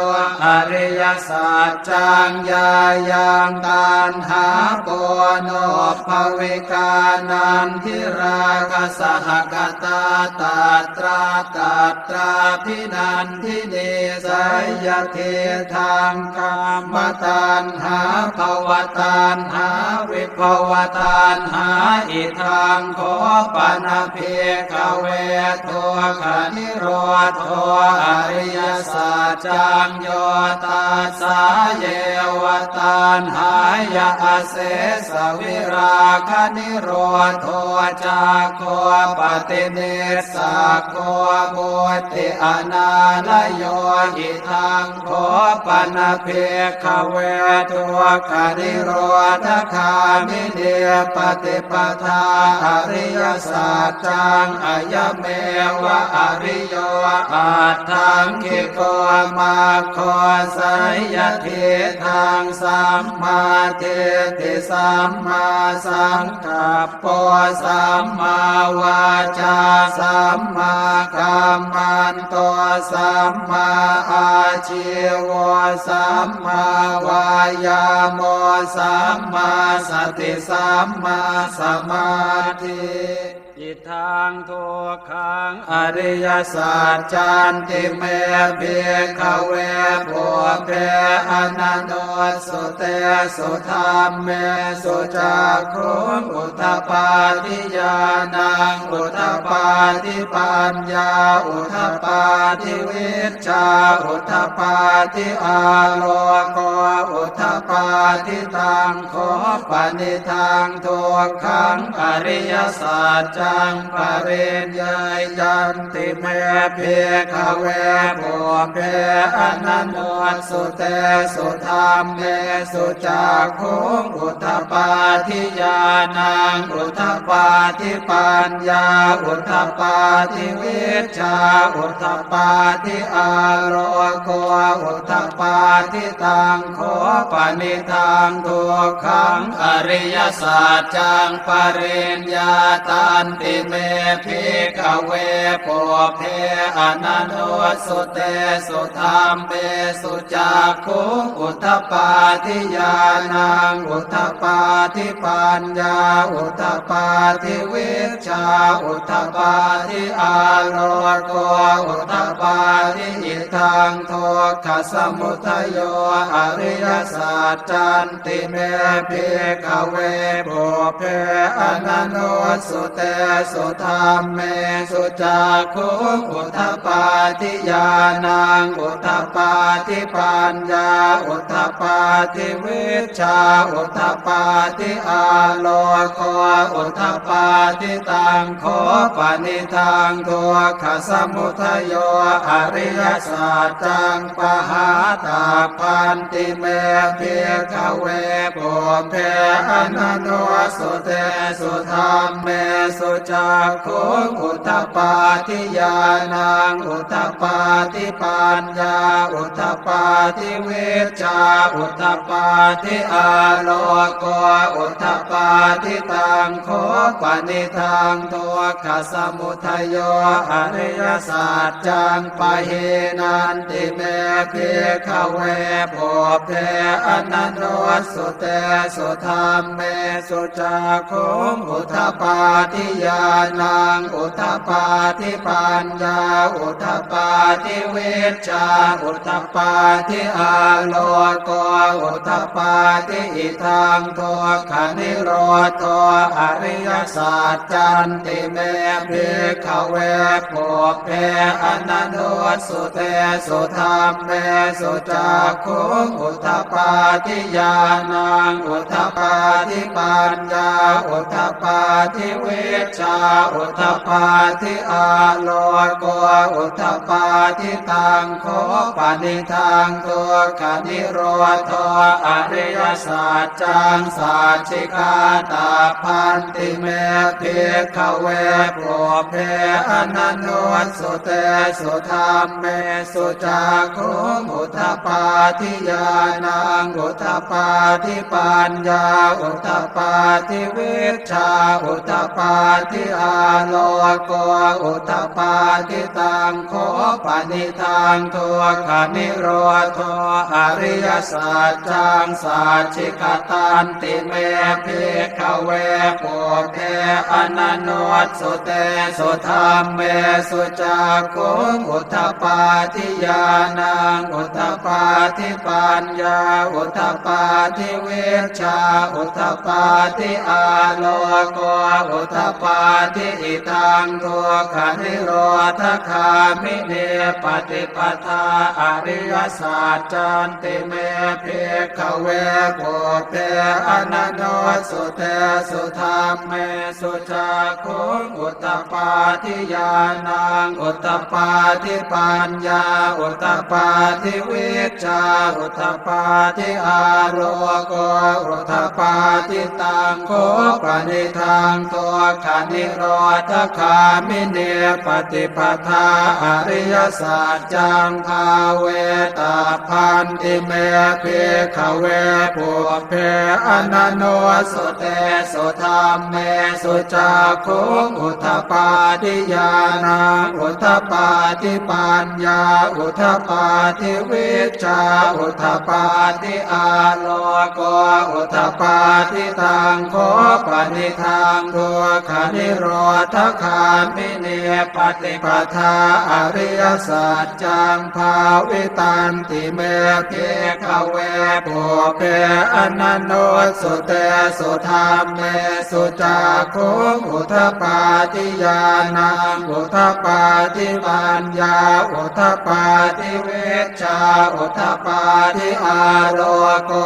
ariyasaccaṃ, yāyaṃ taṇhā ponobbhavikā nandirāgasahagatā tatra tatrābhinan dinī, seyyathidaṃ, kāmataṇhā bhavataṇhā vibhavataṇhā. Idaṃ kho pana bhikkhave dukkhanirodho ariyasaccaṃ, yo tassāyeva taṇhāya asesavirāganirodho cāgo paṭinissaggo mutti anālayo. Idaṃ kho pana bhikkhave dukkhanirodhagāminī paṭipadā ariyasaccaṃ, ayameva ariyo aṭṭhaṅgiko maggo, seyyathidaṃ, sammādiṭṭhi sammāsaṅkappo sammāvācā sammākammanto sammāājīvo sammāvāyāmo sammāsati sammāsamādhi. Idaṃ dukkhaṃ ariyasaccanti me bhikkhave pubbe ananussutesu dhammesu cakkhuṃ udapādi ñāṇaṃ udapādi paññā udapādi vijjā udapādi āloko udapādi. Taṃ kho panidaṃ dukkhaṃ ariyasaccaṃ pariññeyyanti me bhikkhave pubbe ananussutesu dhammesu cakkhuṃ udapādi ñāṇaṃ udapādi paññā udapādi vijjā udapādi āloko udapādi. Taṃ kho panidaṃ dukkhaṃ ariyasaccaṃ pariññātanti me bhikkhave pubbe ananussutesu dhammesu cakkhuṃ udapādi ñāṇaṃ udapādi paññā udapādi vijjā udapādi āloko udapādi. Idaṃ dukkhasamudayo ariyasaccanti me bhikkhave pubbe ananussutesu dhammesu cakkhuṃ udapādi ñāṇaṃ udapādi paññā udapādi vijjā udapādi āloko udapādi. Taṃ kho panidaṃ dukkhasamudayo ariyasaccaṃ pahātabbanti me bhikkhave pubbe ananussutesu dhammesu cakkhuṃ udapādi ñāṇaṃ udapādi paññā udapādi vijjā udapādi āloko udapādi. Taṃ kho panidaṃ dukkhasamudayo ariyasaccaṃ pahīnanti me bhikkhave pubbe ananussutesu dhammesu cakkhuṃ udapādi ñāṇaṃ udapādi paññā udapādi vijjā udapādi āloko udapādi. Idaṃ dukkhanirodho ariyasaccanti me bhikkhave pubbe ananussutesu dhammesu cakkhuṃ udapādi ñāṇaṃ udapādi paññā udapādi vijjā udapādi āloko udapādi. Taṃ kho panidaṃ dukkhanirodho ariyasaccaṃ sacchikātabbanti me bhikkhave pubbe ananussutesu dhammesu cakkhuṃ udapādi ñāṇaṃ udapādi paññā udapādi vijjā udapādi āloko udapādi. Taṃ kho panidaṃ dukkhanirodho ariyasaccaṃ sacchikatanti me bhikkhave pubbe ananussutesu dhammesu cakkhuṃ udapādi ñāṇaṃ udapādi paññā udapādi vijjā udapādi āloko udapādi. Idaṃ dukkhanirodhagāminī paṭipadā ariyasaccanti me bhikkhave pubbe ananussutesu dhammesu cakkhuṃ udapādi ñāṇaṃ udapādi paññā udapādi vijjā udapādi āloko udapādi. Taṃ kho panidaṃ dukkhanirodhagāminī paṭipadā ariyasaccaṃ bhāvetabbanti me bhikkhave pubbe ananussutesu dhammesu cakkhuṃ udapādi ñāṇaṃ udapādi paññā udapādi vijjā udapādi āloko udapādi. Taṃ kho panidaṃ dukkhanirodhagāminī paṭipadā ariyasaccaṃ bhāvitanti me bhikkhave pubbe ananussutesu dhammesu cakkhuṃ udapādi ñāṇaṃ udapādi paññā udapādi vijjā udapādi āloko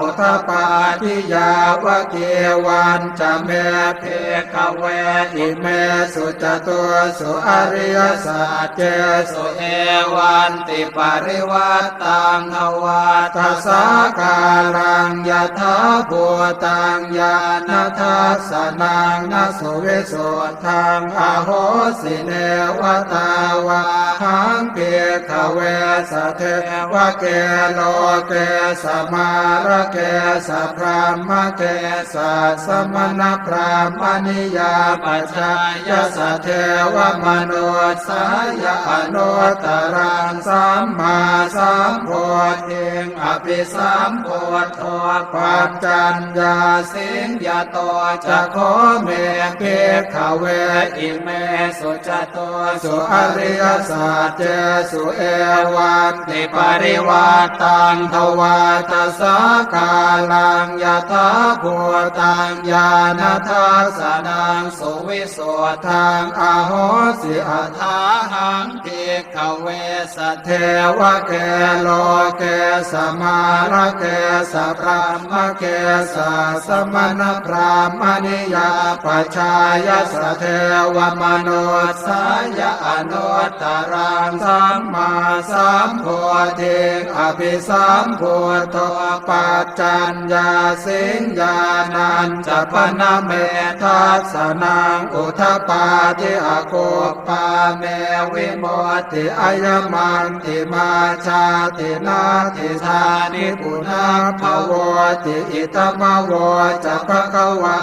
udapādi. Yāvakīvañca me bhikkhave imesu catūsu ariyasaccesu evantiparivaṭṭaṃ dvādasākāraṃ yathābhūtaṃ ñāṇadassanaṃ na suvisuddhaṃ ahosi, neva tāvāhaṃ bhikkhave sadevake loke samārake sabrahmake sassamaṇabrāhmaṇiyā pajāya sadevamanussāya anuttaraṃ sammāsambodhiṃ abhisambuddho paccaññāsiṃ. Yato ca kho me bhikkhave imesu catūsu ariyasaccesu evantiparivaṭṭaṃ dvādasākāraṃ yathābhūtaṃ ñāṇadassanaṃ suvisuddhaṃ ahosi, athāhaṃ bhikkhave sadevake loke samārake sabrahmake sassamaṇabrāhmaṇiyā pajāya sadevamanussāya anuttaraṃ sammāsambodhiṃ abhisambuddho paccaññāsiṃ. Ñāṇañca pana me dassanaṃ udapādi, akup pā me vimutti, ayamantimā jāti, natthidāni punabbhavoti. Idamavoca bhagavā.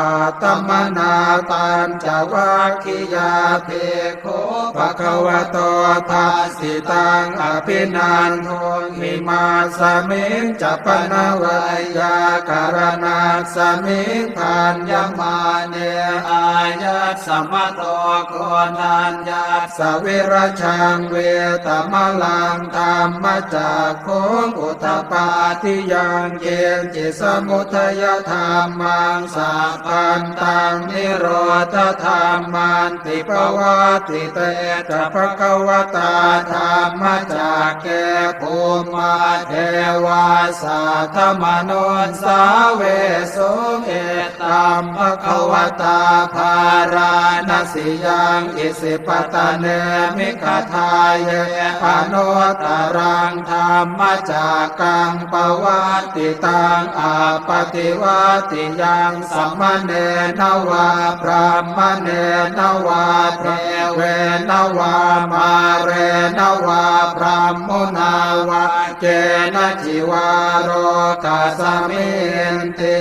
Attamanā pañcavaggiyā bhikkhū bhagavato bhāsitaṃ abhinanduṃ. Imasmiñca pana veyyākaraṇasmiṃ bhaññamāne āyasmato koṇḍaññassa virajaṃ vītamalaṃ dhammacakkhuṃ udapādi yaṅkiñci samudayadhammaṃ sabbantaṃ nirodhadhamman ti. Pavattite ca bhagavatā dhammacakke bhummā devā saddamanussāvesuṃ. suṃ. Etambhagavatā Bārāṇasiyaṃ Isipatane Migadāye anuttaraṃ dhammacakkaṃ pavattitaṃ appaṭivattiyaṃ samaṇena vā brāhmaṇena vā devena vā mārena vā brahmunā vā kenaci vā lokasminti.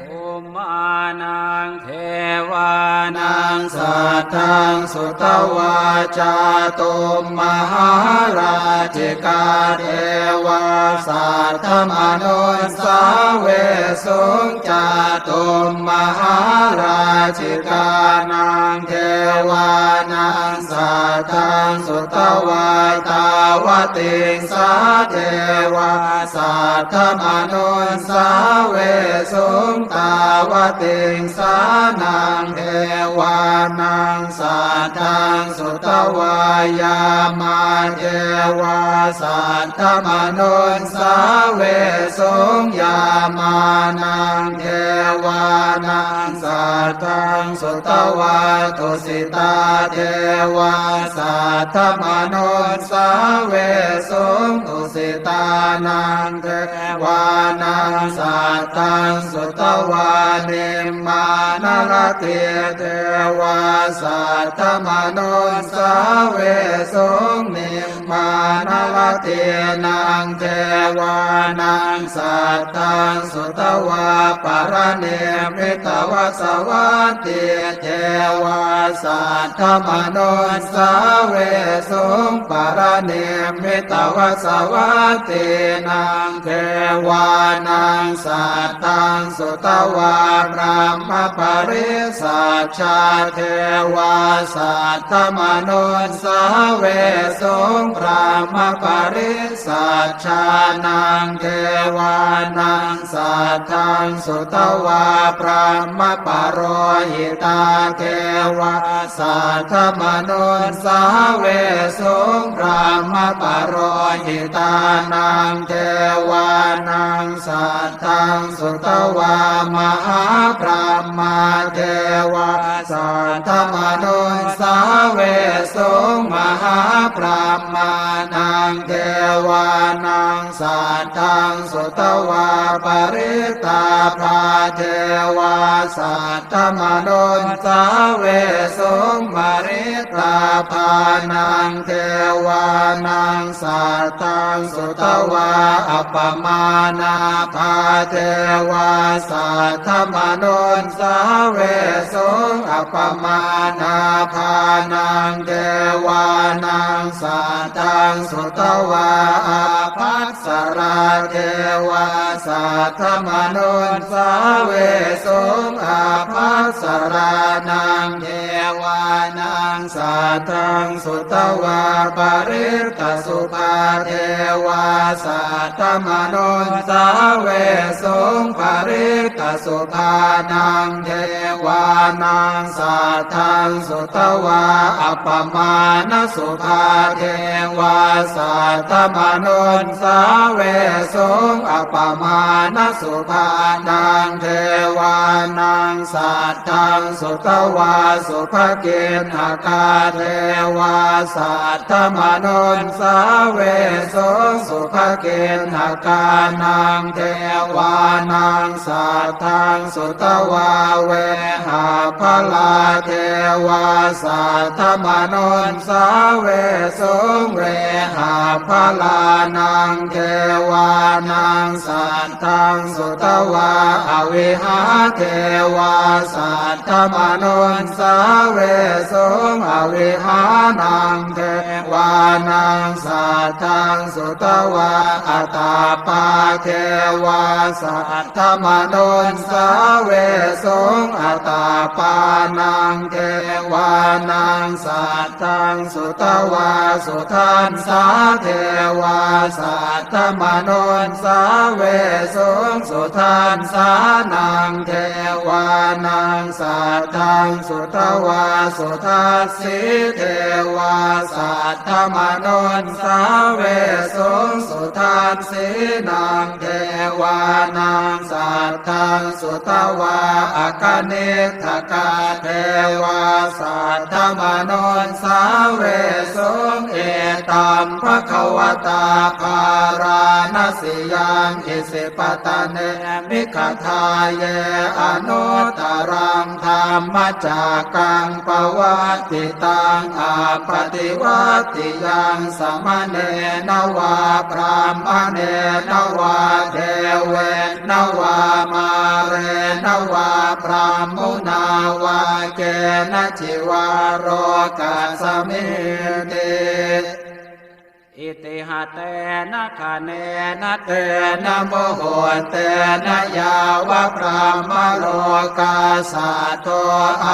Bhummānaṃ devānaṃ saddaṃ sutvā cātummahārājikā devā saddamanussāvesuṃ. Cātummahārājikānaṃ devānaṃ saddaṃ sutvā tāvatiṃsā devā saddamanussāvesuṃ. Tāvatiṃsānaṃ devānaṃ saddaṃ sutvā yāmā devā saddamanussāvesuṃ. Yāmānaṃ devānaṃ saddaṃ sutvā tusitā devā saddamanussāvesuṃ. Tusitānaṃ devānaṃ saddaṃ sutvā nimmānaratī devā saddamanussāvesuṃ. Nimmānaratīnaṃ devānaṃ saddaṃ sutvā paranimmitavasavattī devā saddamanussāvesuṃ. Paranimmitavasavattīnaṃ devānaṃ saddaṃ sutvā brahmapārisajjā devā saddamanussāvesuṃ. Brahmapārisajjānaṃ devānaṃ saddaṃ sutvā brahmapurohitā devā saddamanussāvesuṃ. Brahmapurohitānaṃ devānaṃ saddaṃ sutvā mahābrahmā devā saddamanussāvesuṃ. Mahābrahmānaṃ devānaṃ saddaṃ sutvā parittābhā devā saddamanussāvesuṃ. Parittābhānaṃ devānaṃ saddaṃ sutvā appamāṇābhā devā saddamanussāvesuṃ. Appamāṇābhānaṃ devānaṃ saddaṃ sutvā ābhassarā devā saddamanussāvesuṃ. Ābhassarānaṃ devānaṃ saddaṃ sutvā parittasubhā devā saddamanussāvesuṃ. Parittasubhānaṃ devānaṃ saddaṃ sutvā appamāṇasubhā devā saddamanussāvesuṃ. Appamāṇasubhānaṃ devānaṃ saddaṃ sutvā subhakiṇhakā devā saddamanussāvesuṃ. Subhakiṇhakānaṃ devānaṃ saddaṃ sutvā vehapphalā devā saddamanussāvesuṃ. Vehapphalānaṃ devānaṃ saddaṃ sutvā avihā devā saddamanussāvesuṃ. Avihānaṃ devānaṃ saddaṃ sutvā atappā devā saddamanussāvesuṃ. Atappānaṃ devānaṃ saddaṃ sutvā sudassā devā saddamanussāvesuṃ. Sudassānaṃ devā Naṃ saddaṃ sutvā sudassī devā saddamanussāvesuṃ. Sudassīnaṃ devānaṃ saddaṃ sutvā akaniṭṭhakā devā saddamanussāvesuṃ. Etaṃ bhagavatā bārāṇasiyaṃ isipatane migadāye anuttaraṃ dhammacakkaṃ pavattitaṃ appaṭivattiyaṃ samaṇena vā brāhmaṇena vā devena vā mārena vā brahmunā vā kenaci vā lokasminti. Itiha tena khaṇena tena muhuttena yāva brahmalokā saddo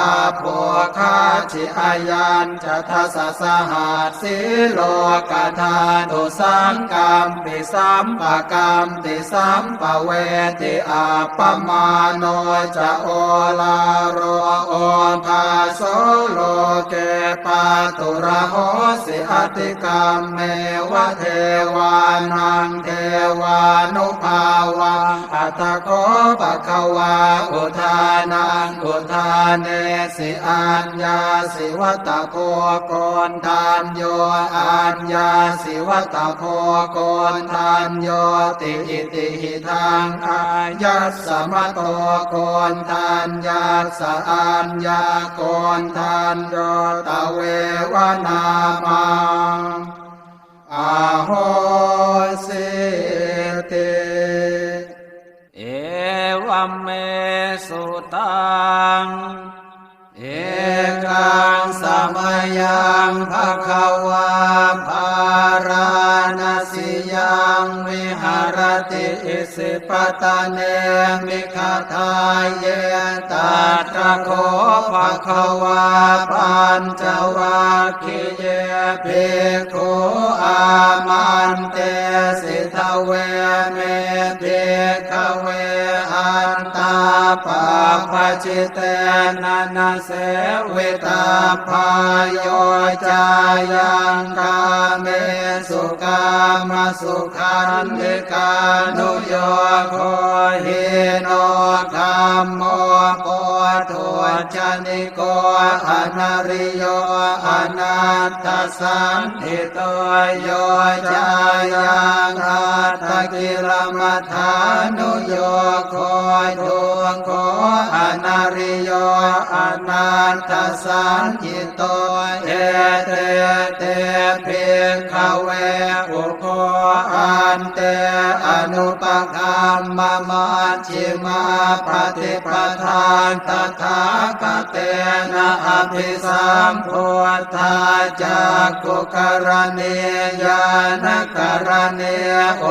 abbhuggacchi. Ayañca dasasahassī lokadhātu saṅkampi sampakam pi sampavedhi. Appamāṇo ca oḷāro obhāso loke pāturahosi atikkammeva devānaṃ devānubhāvaṃ. Atha kho bhagavā udānaṃ udāne si aññāsi vata bho koṇḍañño aññāsi vata bho koṇḍaññoti. Itihidaṃ āyasmato koṇḍaññassa aññākoṇḍañño tveva nāmaṃ ahosīti. Evaṃ me sutaṃ. Ekaṃ samayaṃ bhagavā bārāṇasiyaṃ viharati isipatane migadāye. Tatra kho bhagavā pañcavag giye bhikkhū āmantesi. Dveme, bhikkhave, antā pabbajitena na sevitabbā. Yo cāyaṃ kāmesu kāmasukhallikānuyogo hīno gammo pothujjani ko anariyo anatthasañhito. Yo cāyaṃ attakilamathānuyogo dukkho anariyo anatthasañhito. Ete te, bhikkhave, ubho ante anupagamma maj jhimā paṭipadā tathāgatena abhisambuddhā cakkhukaraṇī ñāṇakaraṇī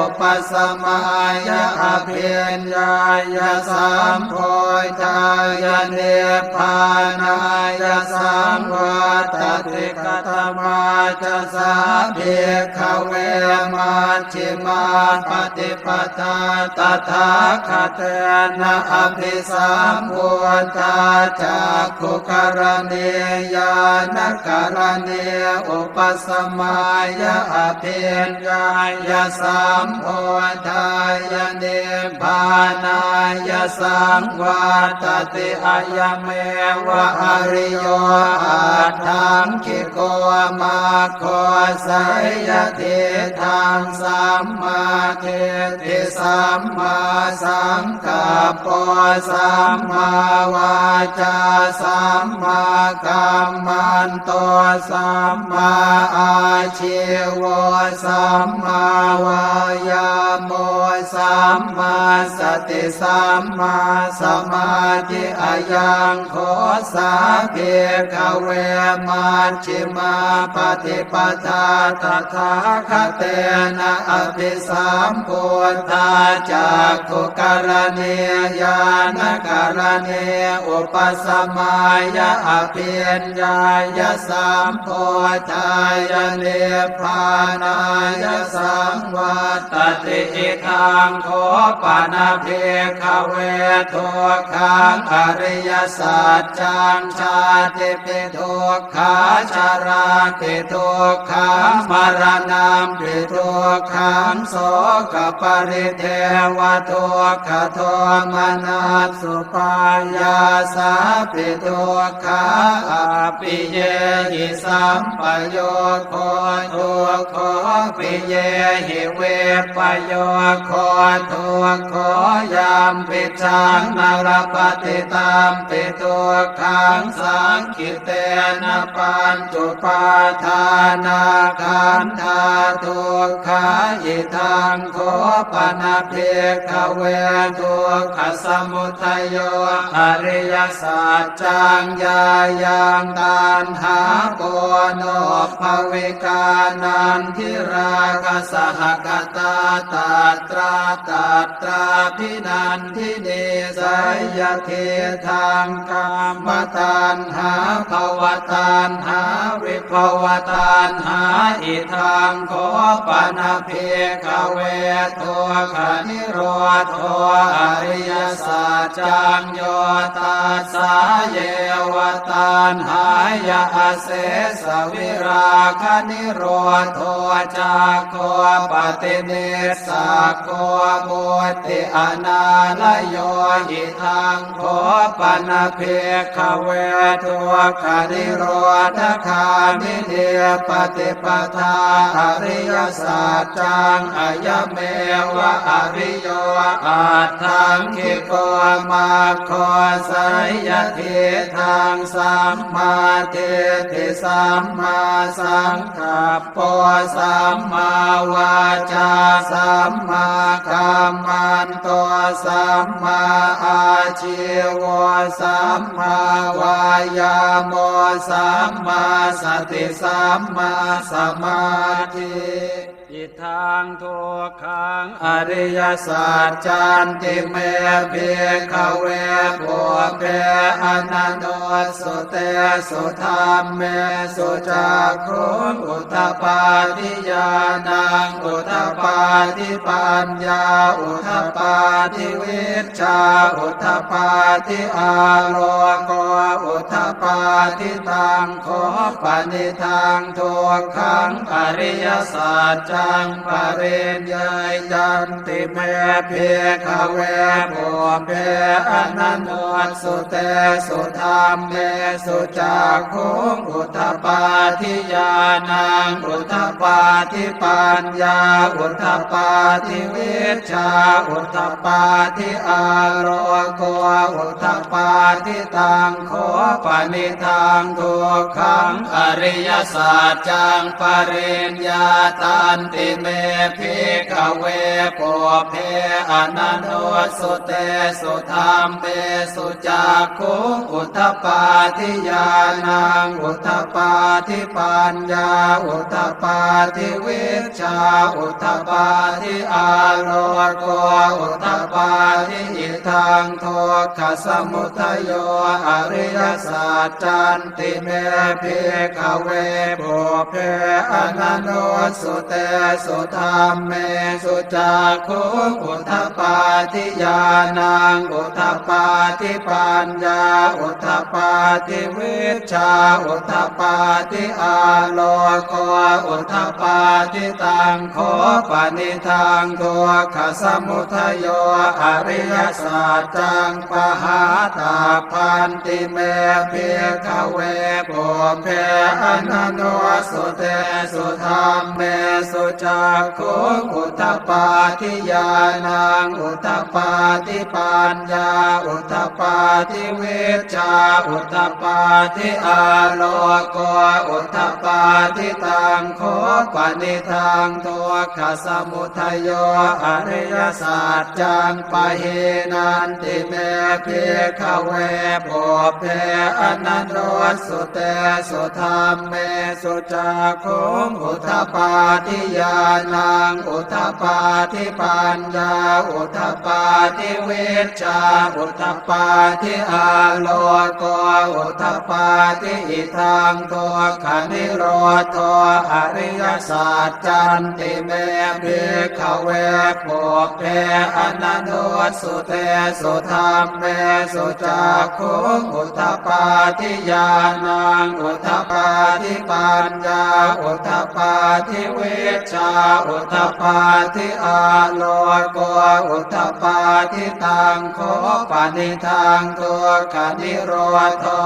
upasamāya abhiññāya sambodhāya nibbānāya saṃvattati. Katamā ca sā, bhikkhave, maj jhimā paṭipadā tathāgatena abhisambuddhā cakkhukaraṇī ñāṇakaraṇī upasamāya abhiññāya sambodhāya nibbānāya saṃvattati. Ayameva ariyo aṭṭhaṅgiko maggo, seyyathīdaṃ, sammādiṭṭhi sammāsaṅkappo sammāvācā sammākammanto sammāājīvo sammāvāyāmo sammāsati sammāsamādhi. Ayaṃ kho sā, bhikkhave, majjhimā paṭipadā tathāgatena abhisambuddhā cakkhukaraṇī ñāṇakaraṇī upasamāya abhiññāya sambodhāya nibbānāya saṃvattati. Idaṃ kho pana, bhikkhave, dukkhaṃ ariyasaccaṃ. Jātipi dukkhā, jarāpi dukkhā, maraṇampi dukkhaṃ, sokaparidevadukkhadomanassupāyāsāpi dukkhā, appiyehi sampayogo dukkho, piyehi vippayogo dukkho, yampicchaṃ na labhati tampi dukkhaṃ, saṅkhittena pañcupādānakkhandhā dukkhā. Idaṃ kho pana bhikkhave dukkhasamudayo ariyasaccaṃ. Yāyaṃ taṇhā ponobbhavikā nandirāgasahagatā tatra tatrābhinan dinī, seyyathidaṃ, kāmataṇhā bhavataṇhā vibhavataṇhā. Idaṃ kho pana bhikkhave dukkhanirodho ariyasaccaṃ. Yo tassāyeva taṇhāya asesavirāganirodho cāgo paṭinissaggo mutti anālayo. Idaṃ kho pana bhikkhave dukkhanirodhagāminī paṭipadā ariyasaccaṃ. Ayameva ariyo aṭṭhaṅgiko maggo, seyyathidaṃ, sammādiṭṭhi sammāsaṅkappo sammāvācā sammākammanto sammāājīvo sammāvāyāmo sammāsati sammāsamādhi. Idaṃ dukkhaṃ ariyasaccanti me bhikkhave pubbe ananussutesu dhammesu cakkhuṃ udapādi ñāṇaṃ udapādi paññā udapādi vijjā udapādi āloko udapādi. Taṃ kho panidaṃ dukkhaṃ ariyasaccaṃ pariññeyyanti me bhikkhave pubbe ananussutesu dhammesu cakkhuṃ udapādi ñāṇaṃ udapādi paññā udapādi vijjā udapādi āloko udapādi. Taṃ kho panidaṃ dukkhaṃ ariyasaccaṃ pariññātanti me bhikkhave pubbe ananussutesu dhammesu cakkhuṃ udapādi ñāṇaṃ udapādi paññā udapādi vijjā udapādi āloko udapādi. Idaṃ dukkhasamudayo ariyasaccanti me bhikkhave pubbe ananussutesu dhammesu cakkhuṃ udapādi ñāṇaṃ udapādi paññā udapādi vijjā udapādi āloko udapādi. Taṃ kho panidaṃ dukkhasamudayo ariyasaccaṃ pahātabbanti me bhikkhave pubbe ananussutesu dhammesu cakkhuṃ udapādi ñāṇaṃ udapādi paññā udapādi vijjā udapādi āloko udapādi. Taṃ kho panidaṃ dukkhasamudayo ariyasaccaṃ pahīnanti me bhikkhave pubbe ananussutesu dhammesu cakkhuṃ udapādi ñāṇaṃ udapādi paññā udapādi vijjā udapādi āloko udapādi. Idaṃ dukkhanirodho ariyasaccanti me bhikkhave pubbe ananussutesu dhammesu cakkhuṃ udapādi ñāṇaṃ udapādi paññā udapādi vijjā udapādi āloko udapādi. Taṃ kho panidaṃ dukkhanirodho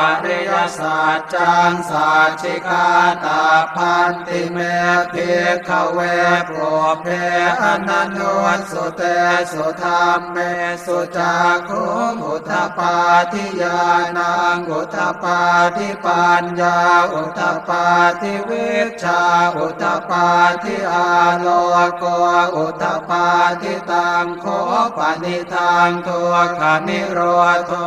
ariyasaccaṃ sacchikātabbanti me bhikkhave pubbe ananussutesu dhammesu cakkhuṃ udapādi ñāṇaṃ udapādi paññā udapādi vijjā udapādi āloko udapādi. Taṃ kho panidaṃ dukkhanirodho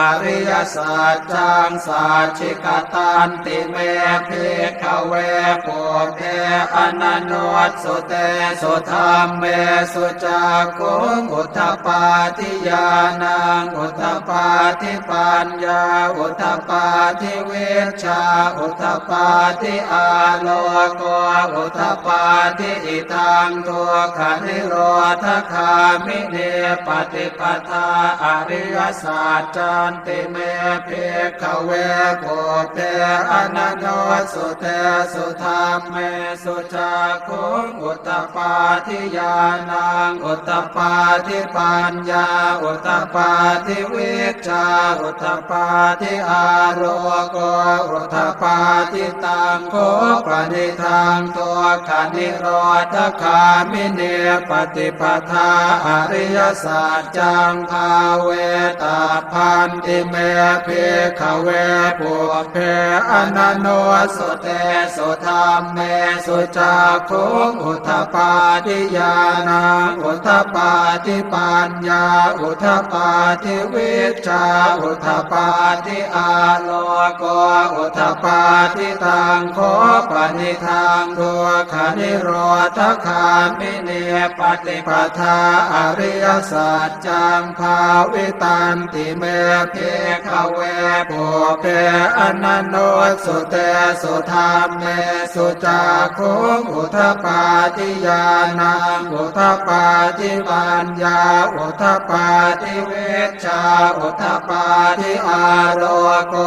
ariyasaccaṃ sacchikatanti me bhikkhave pubbe ananussutesu dhammesu cakkhuṃ udapādi ñāṇaṃ udapādi paññā udapādi vijjā udapādi āloko udapādi. Idaṃ dukkhanirodhagāminī paṭipadā ariyasaccanti me bhikkhave pubbe ananussutesu dhammesu cakkhuṃ udapādi ñāṇaṃ udapādi paññā udapādi vijjā udapādi āloko udapādi. Taṃ kho panidaṃ dukkhanirodhagāminī paṭipadā ariyasaccaṃ bhāvetabbanti me bhikkhave pubbe ananussutesu dhammesu cakkhuṃ udapādi ñāṇaṃ udapādi paññā udapādi vijjā udapādi āloko udapādi. Taṃ kho panidaṃ dukkhanirodhagāminī paṭipadā ariyasaccaṃ bhāvitanti me bhikkhave pubbe ananussutesu dhammesu cakkhuṃ udapādi ñāṇaṃ udapādi paññā udapādi vijjā udapādi āloko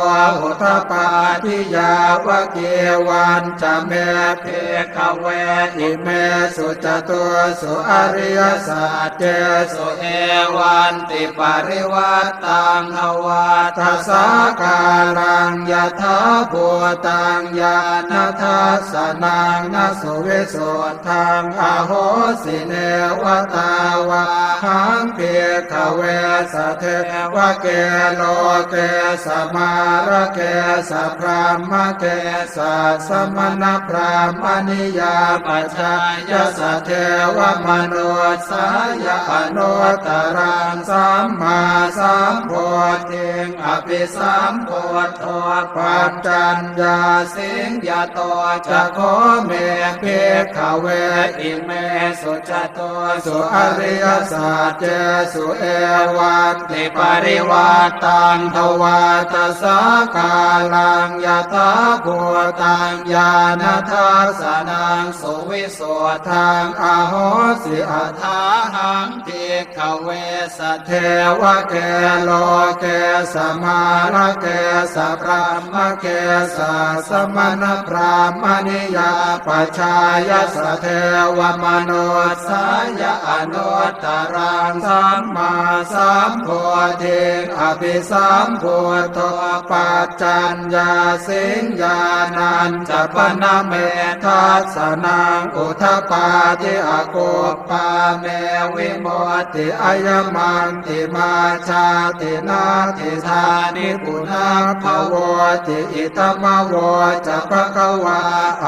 udapādi. Yāvakīvañca me bhikkhave imesu catūsu ariyasaccesu evantiparivaṭṭaṃ dvādasākāraṃ yathābhūtaṃ ñāṇadassanaṃ na suvisuddhaṃ ahosi. Neva tāvāhaṃ bhikkhave sadevake loke samārake sabrahmake sassamaṇabrāhmaṇiyā pajāya sadevamanussāya anuttaraṃ sammāsambodhiṃ abhisambuddho paccaññāsiṃ. Yato ca kho me bhikkhave imesu catūsu ariyasaccesu evantiparivaṭṭaṃ dvādasākāraṃ yathābhūtaṃ ñāṇadassanaṃ suvisuddhaṃ ahosi. Athāhaṃ bhikkhave sadevake loke samārake sabrahmake sassamaṇabrāhmaṇiyā pajāya sadevamanussāya anuttaraṃ sammāsambodhiṃ abhisambuddho paccaññāsiṃ. Ñāṇañca pana me dassanaṃ udapādi akup pā me vimutti ayamantimā jāti natthidāni punabbhavoti. Idamavoca bhagavā.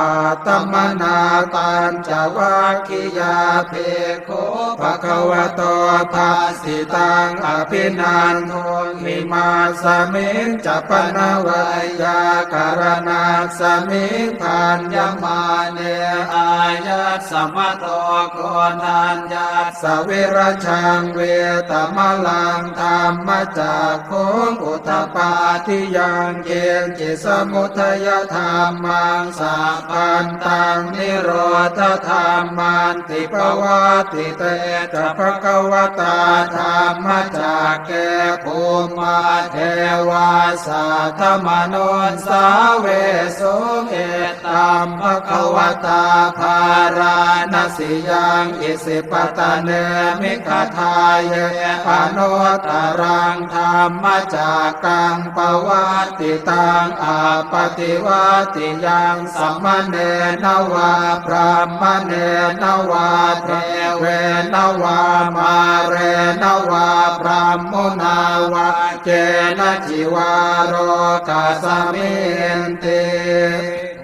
Attamanā pañcavaggiyā bhikkhū bhagavato bhāsitaṃ abhinanduṃ. Imasmiñca pana veyyākaraṇasmiṃ bhaññamāne āyasmato koṇḍaññassa virajaṃ vītamalaṃ dhamma cakkhuṃ udapādi yaṅkiñci samudayadhammaṃ sabbantaṃ nirodhadhammanti. Pavattite ca bhagavatā dhammacakke bhummā devā saddamanussāvesuṃ: Etaṃ bhagavatā Bārāṇasiyaṃ Isipatane Migadāye anuttaraṃ dhammacakkaṃ pavattitaṃ appaṭivattiyaṃ samaṇena vā brāhmaṇena vā devena vā mārena vā brahmunā vā kenaci vā lokasminti.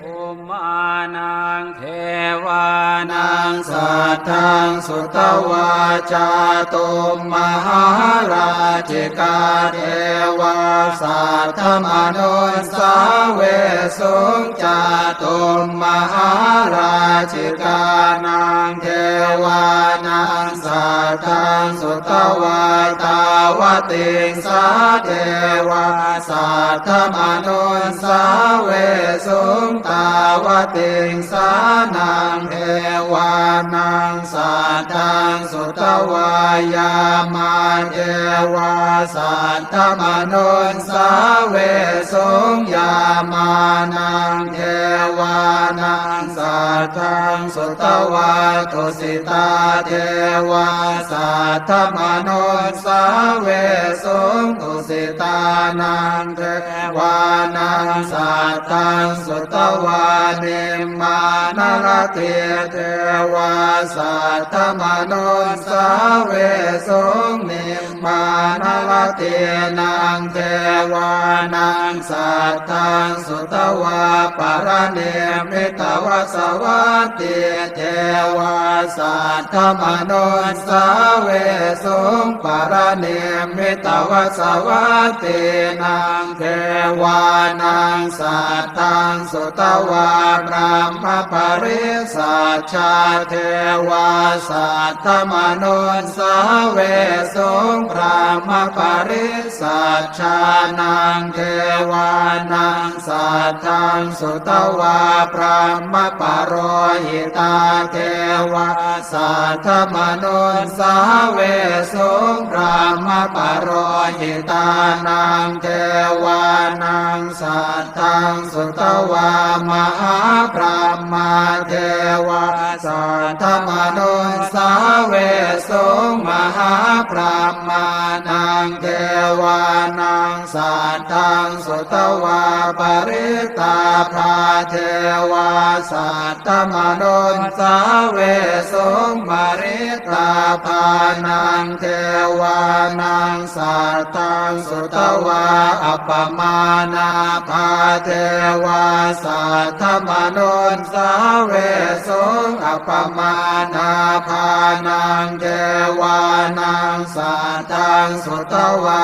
Bhummānaṃ devānaṃ saddaṃ sutvā cātummahārājikā devā saddamanussāvesuṃ. Cātummahārājikānaṃ devānaṃ saddaṃ sutvā tāvatiṃsā devā saddamanussāvesuṃ. Tāvatiṃsānaṃ devānaṃ saddaṃ sutvā yāmā devā saddamanussāvesuṃ. Yāmānaṃ devānaṃ saddaṃ sutvā tusitā devā saddamanussāvesuṃ. Tusitānaṃ devānaṃ saddaṃ sutvā nimmānaratī devā saddamanussāvesuṃ. Nimmānaratīnaṃ devānaṃ saddaṃ sutvā paranimmitavasavattī devā saddamanussāvesuṃ. Paranimmitavasavattīnaṃ devānaṃ saddaṃ sutvā brahmapārisajjā devā saddamanussāvesuṃ. Brahmapārisajjānaṃ devānaṃ saddaṃ sutvā brahmapurohitā devā saddamanussāvesuṃ. Brahmapurohitānaṃ devānaṃ saddaṃ sutvā mahābrahmā devā saddamanussāvesuṃ. Mahābrahmānaṃ devānaṃ saddaṃ sutvā parittābhā devā saddamanussāvesuṃ. Parittābhānaṃ devānaṃ saddaṃ sutvā appamāṇābhā devā saddamanussāvesuṃ. Appamāṇābhānaṃ devānaṃ saddaṃ sutvā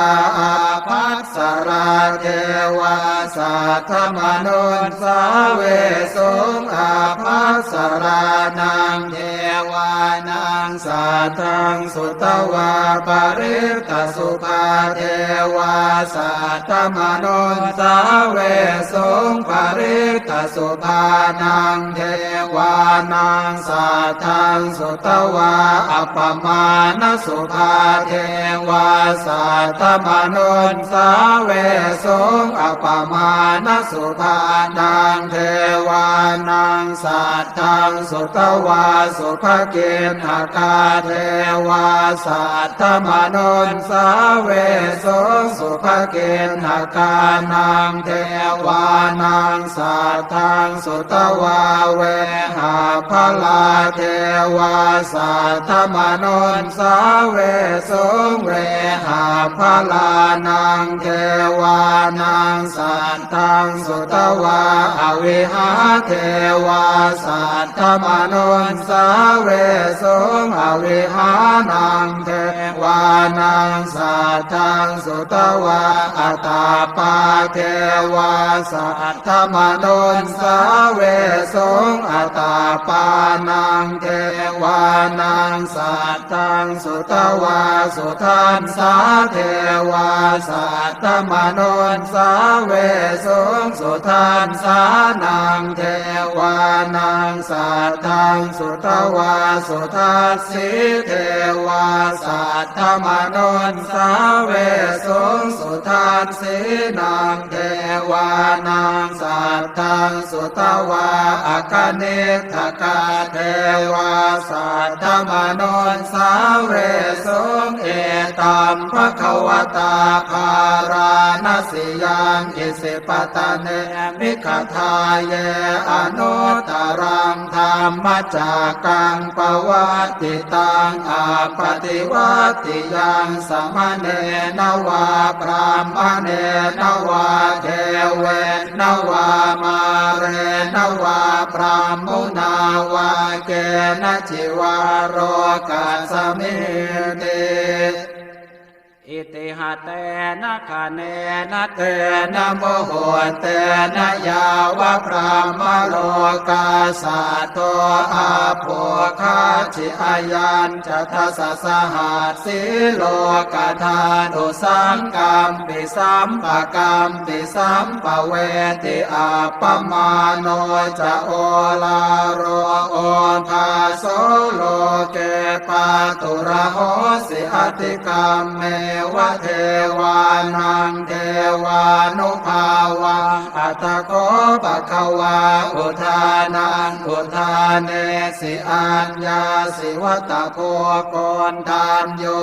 ābhassarā devā saddamanussāvesuṃ. Ābhassarānaṃ devānaṃ saddaṃ sutvā parittasubhā devā saddamanussāvesuṃ. Parittasubhānaṃ devānaṃ saddaṃ sutvā appamāṇasubhā devā saddamanussāvesuṃ. Appamāṇasubhānaṃ devānaṃ saddaṃ sutvā subhakiṇhakā devā saddamanussāvesuṃ. Subhakiṇhakānaṃ devānaṃ saddaṃ sutvā vehapphalā devā saddamanussāvesuṃ. Vehapphalānaṃ devānaṃ saddaṃ sutvā avihā devā saddamanussāvesuṃ. Avihānaṃ devānaṃ saddaṃ sutvā atappā devā saddamanu sāvesuṃ. Atappānaṃ devānaṃ saddaṃ sutvā sudassā devā saddamanussāvesuṃ. Sudassānaṃ devānaṃ saddaṃ sutvā sudassī devā saddamanussāvesuṃ. Sudassīnaṃ devānaṃ saddaṃ sutvā akaniṭṭhakā devā saddamanussāvesuṃ. Etaṃ bhagavatā bārāṇasiyaṃ isipatane migadāye anuttaraṃ dhammacakkaṃ pavattitaṃ appaṭivattiyaṃ samaṇena vā brāhmaṇena vā devena vā mārena vā brahmunā vā kenaci vā lokasminti. Itiha tena khaṇena tena muhuttena yāva brahmalokā saddo abbhuggacchi. Ayañca dasasahassī lokadhātu saṅkampi sampakam pi sampavedhi. Appamāṇo ca oḷāro obhāso loke pāturahosi. Atikkammeva devānaṃ devānubhāvaṃ. Atha kho bhagavā udānaṃ udānesi: Aññāsi vata bho Koṇḍañño,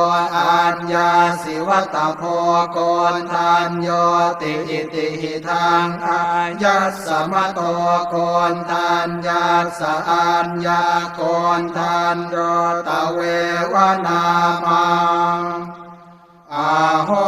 aññāsi vata bho Koṇḍaññoti. Itihidaṃ āyasmato Koṇḍaññassa aññākoṇḍañño tveva nāmaṃ. Aho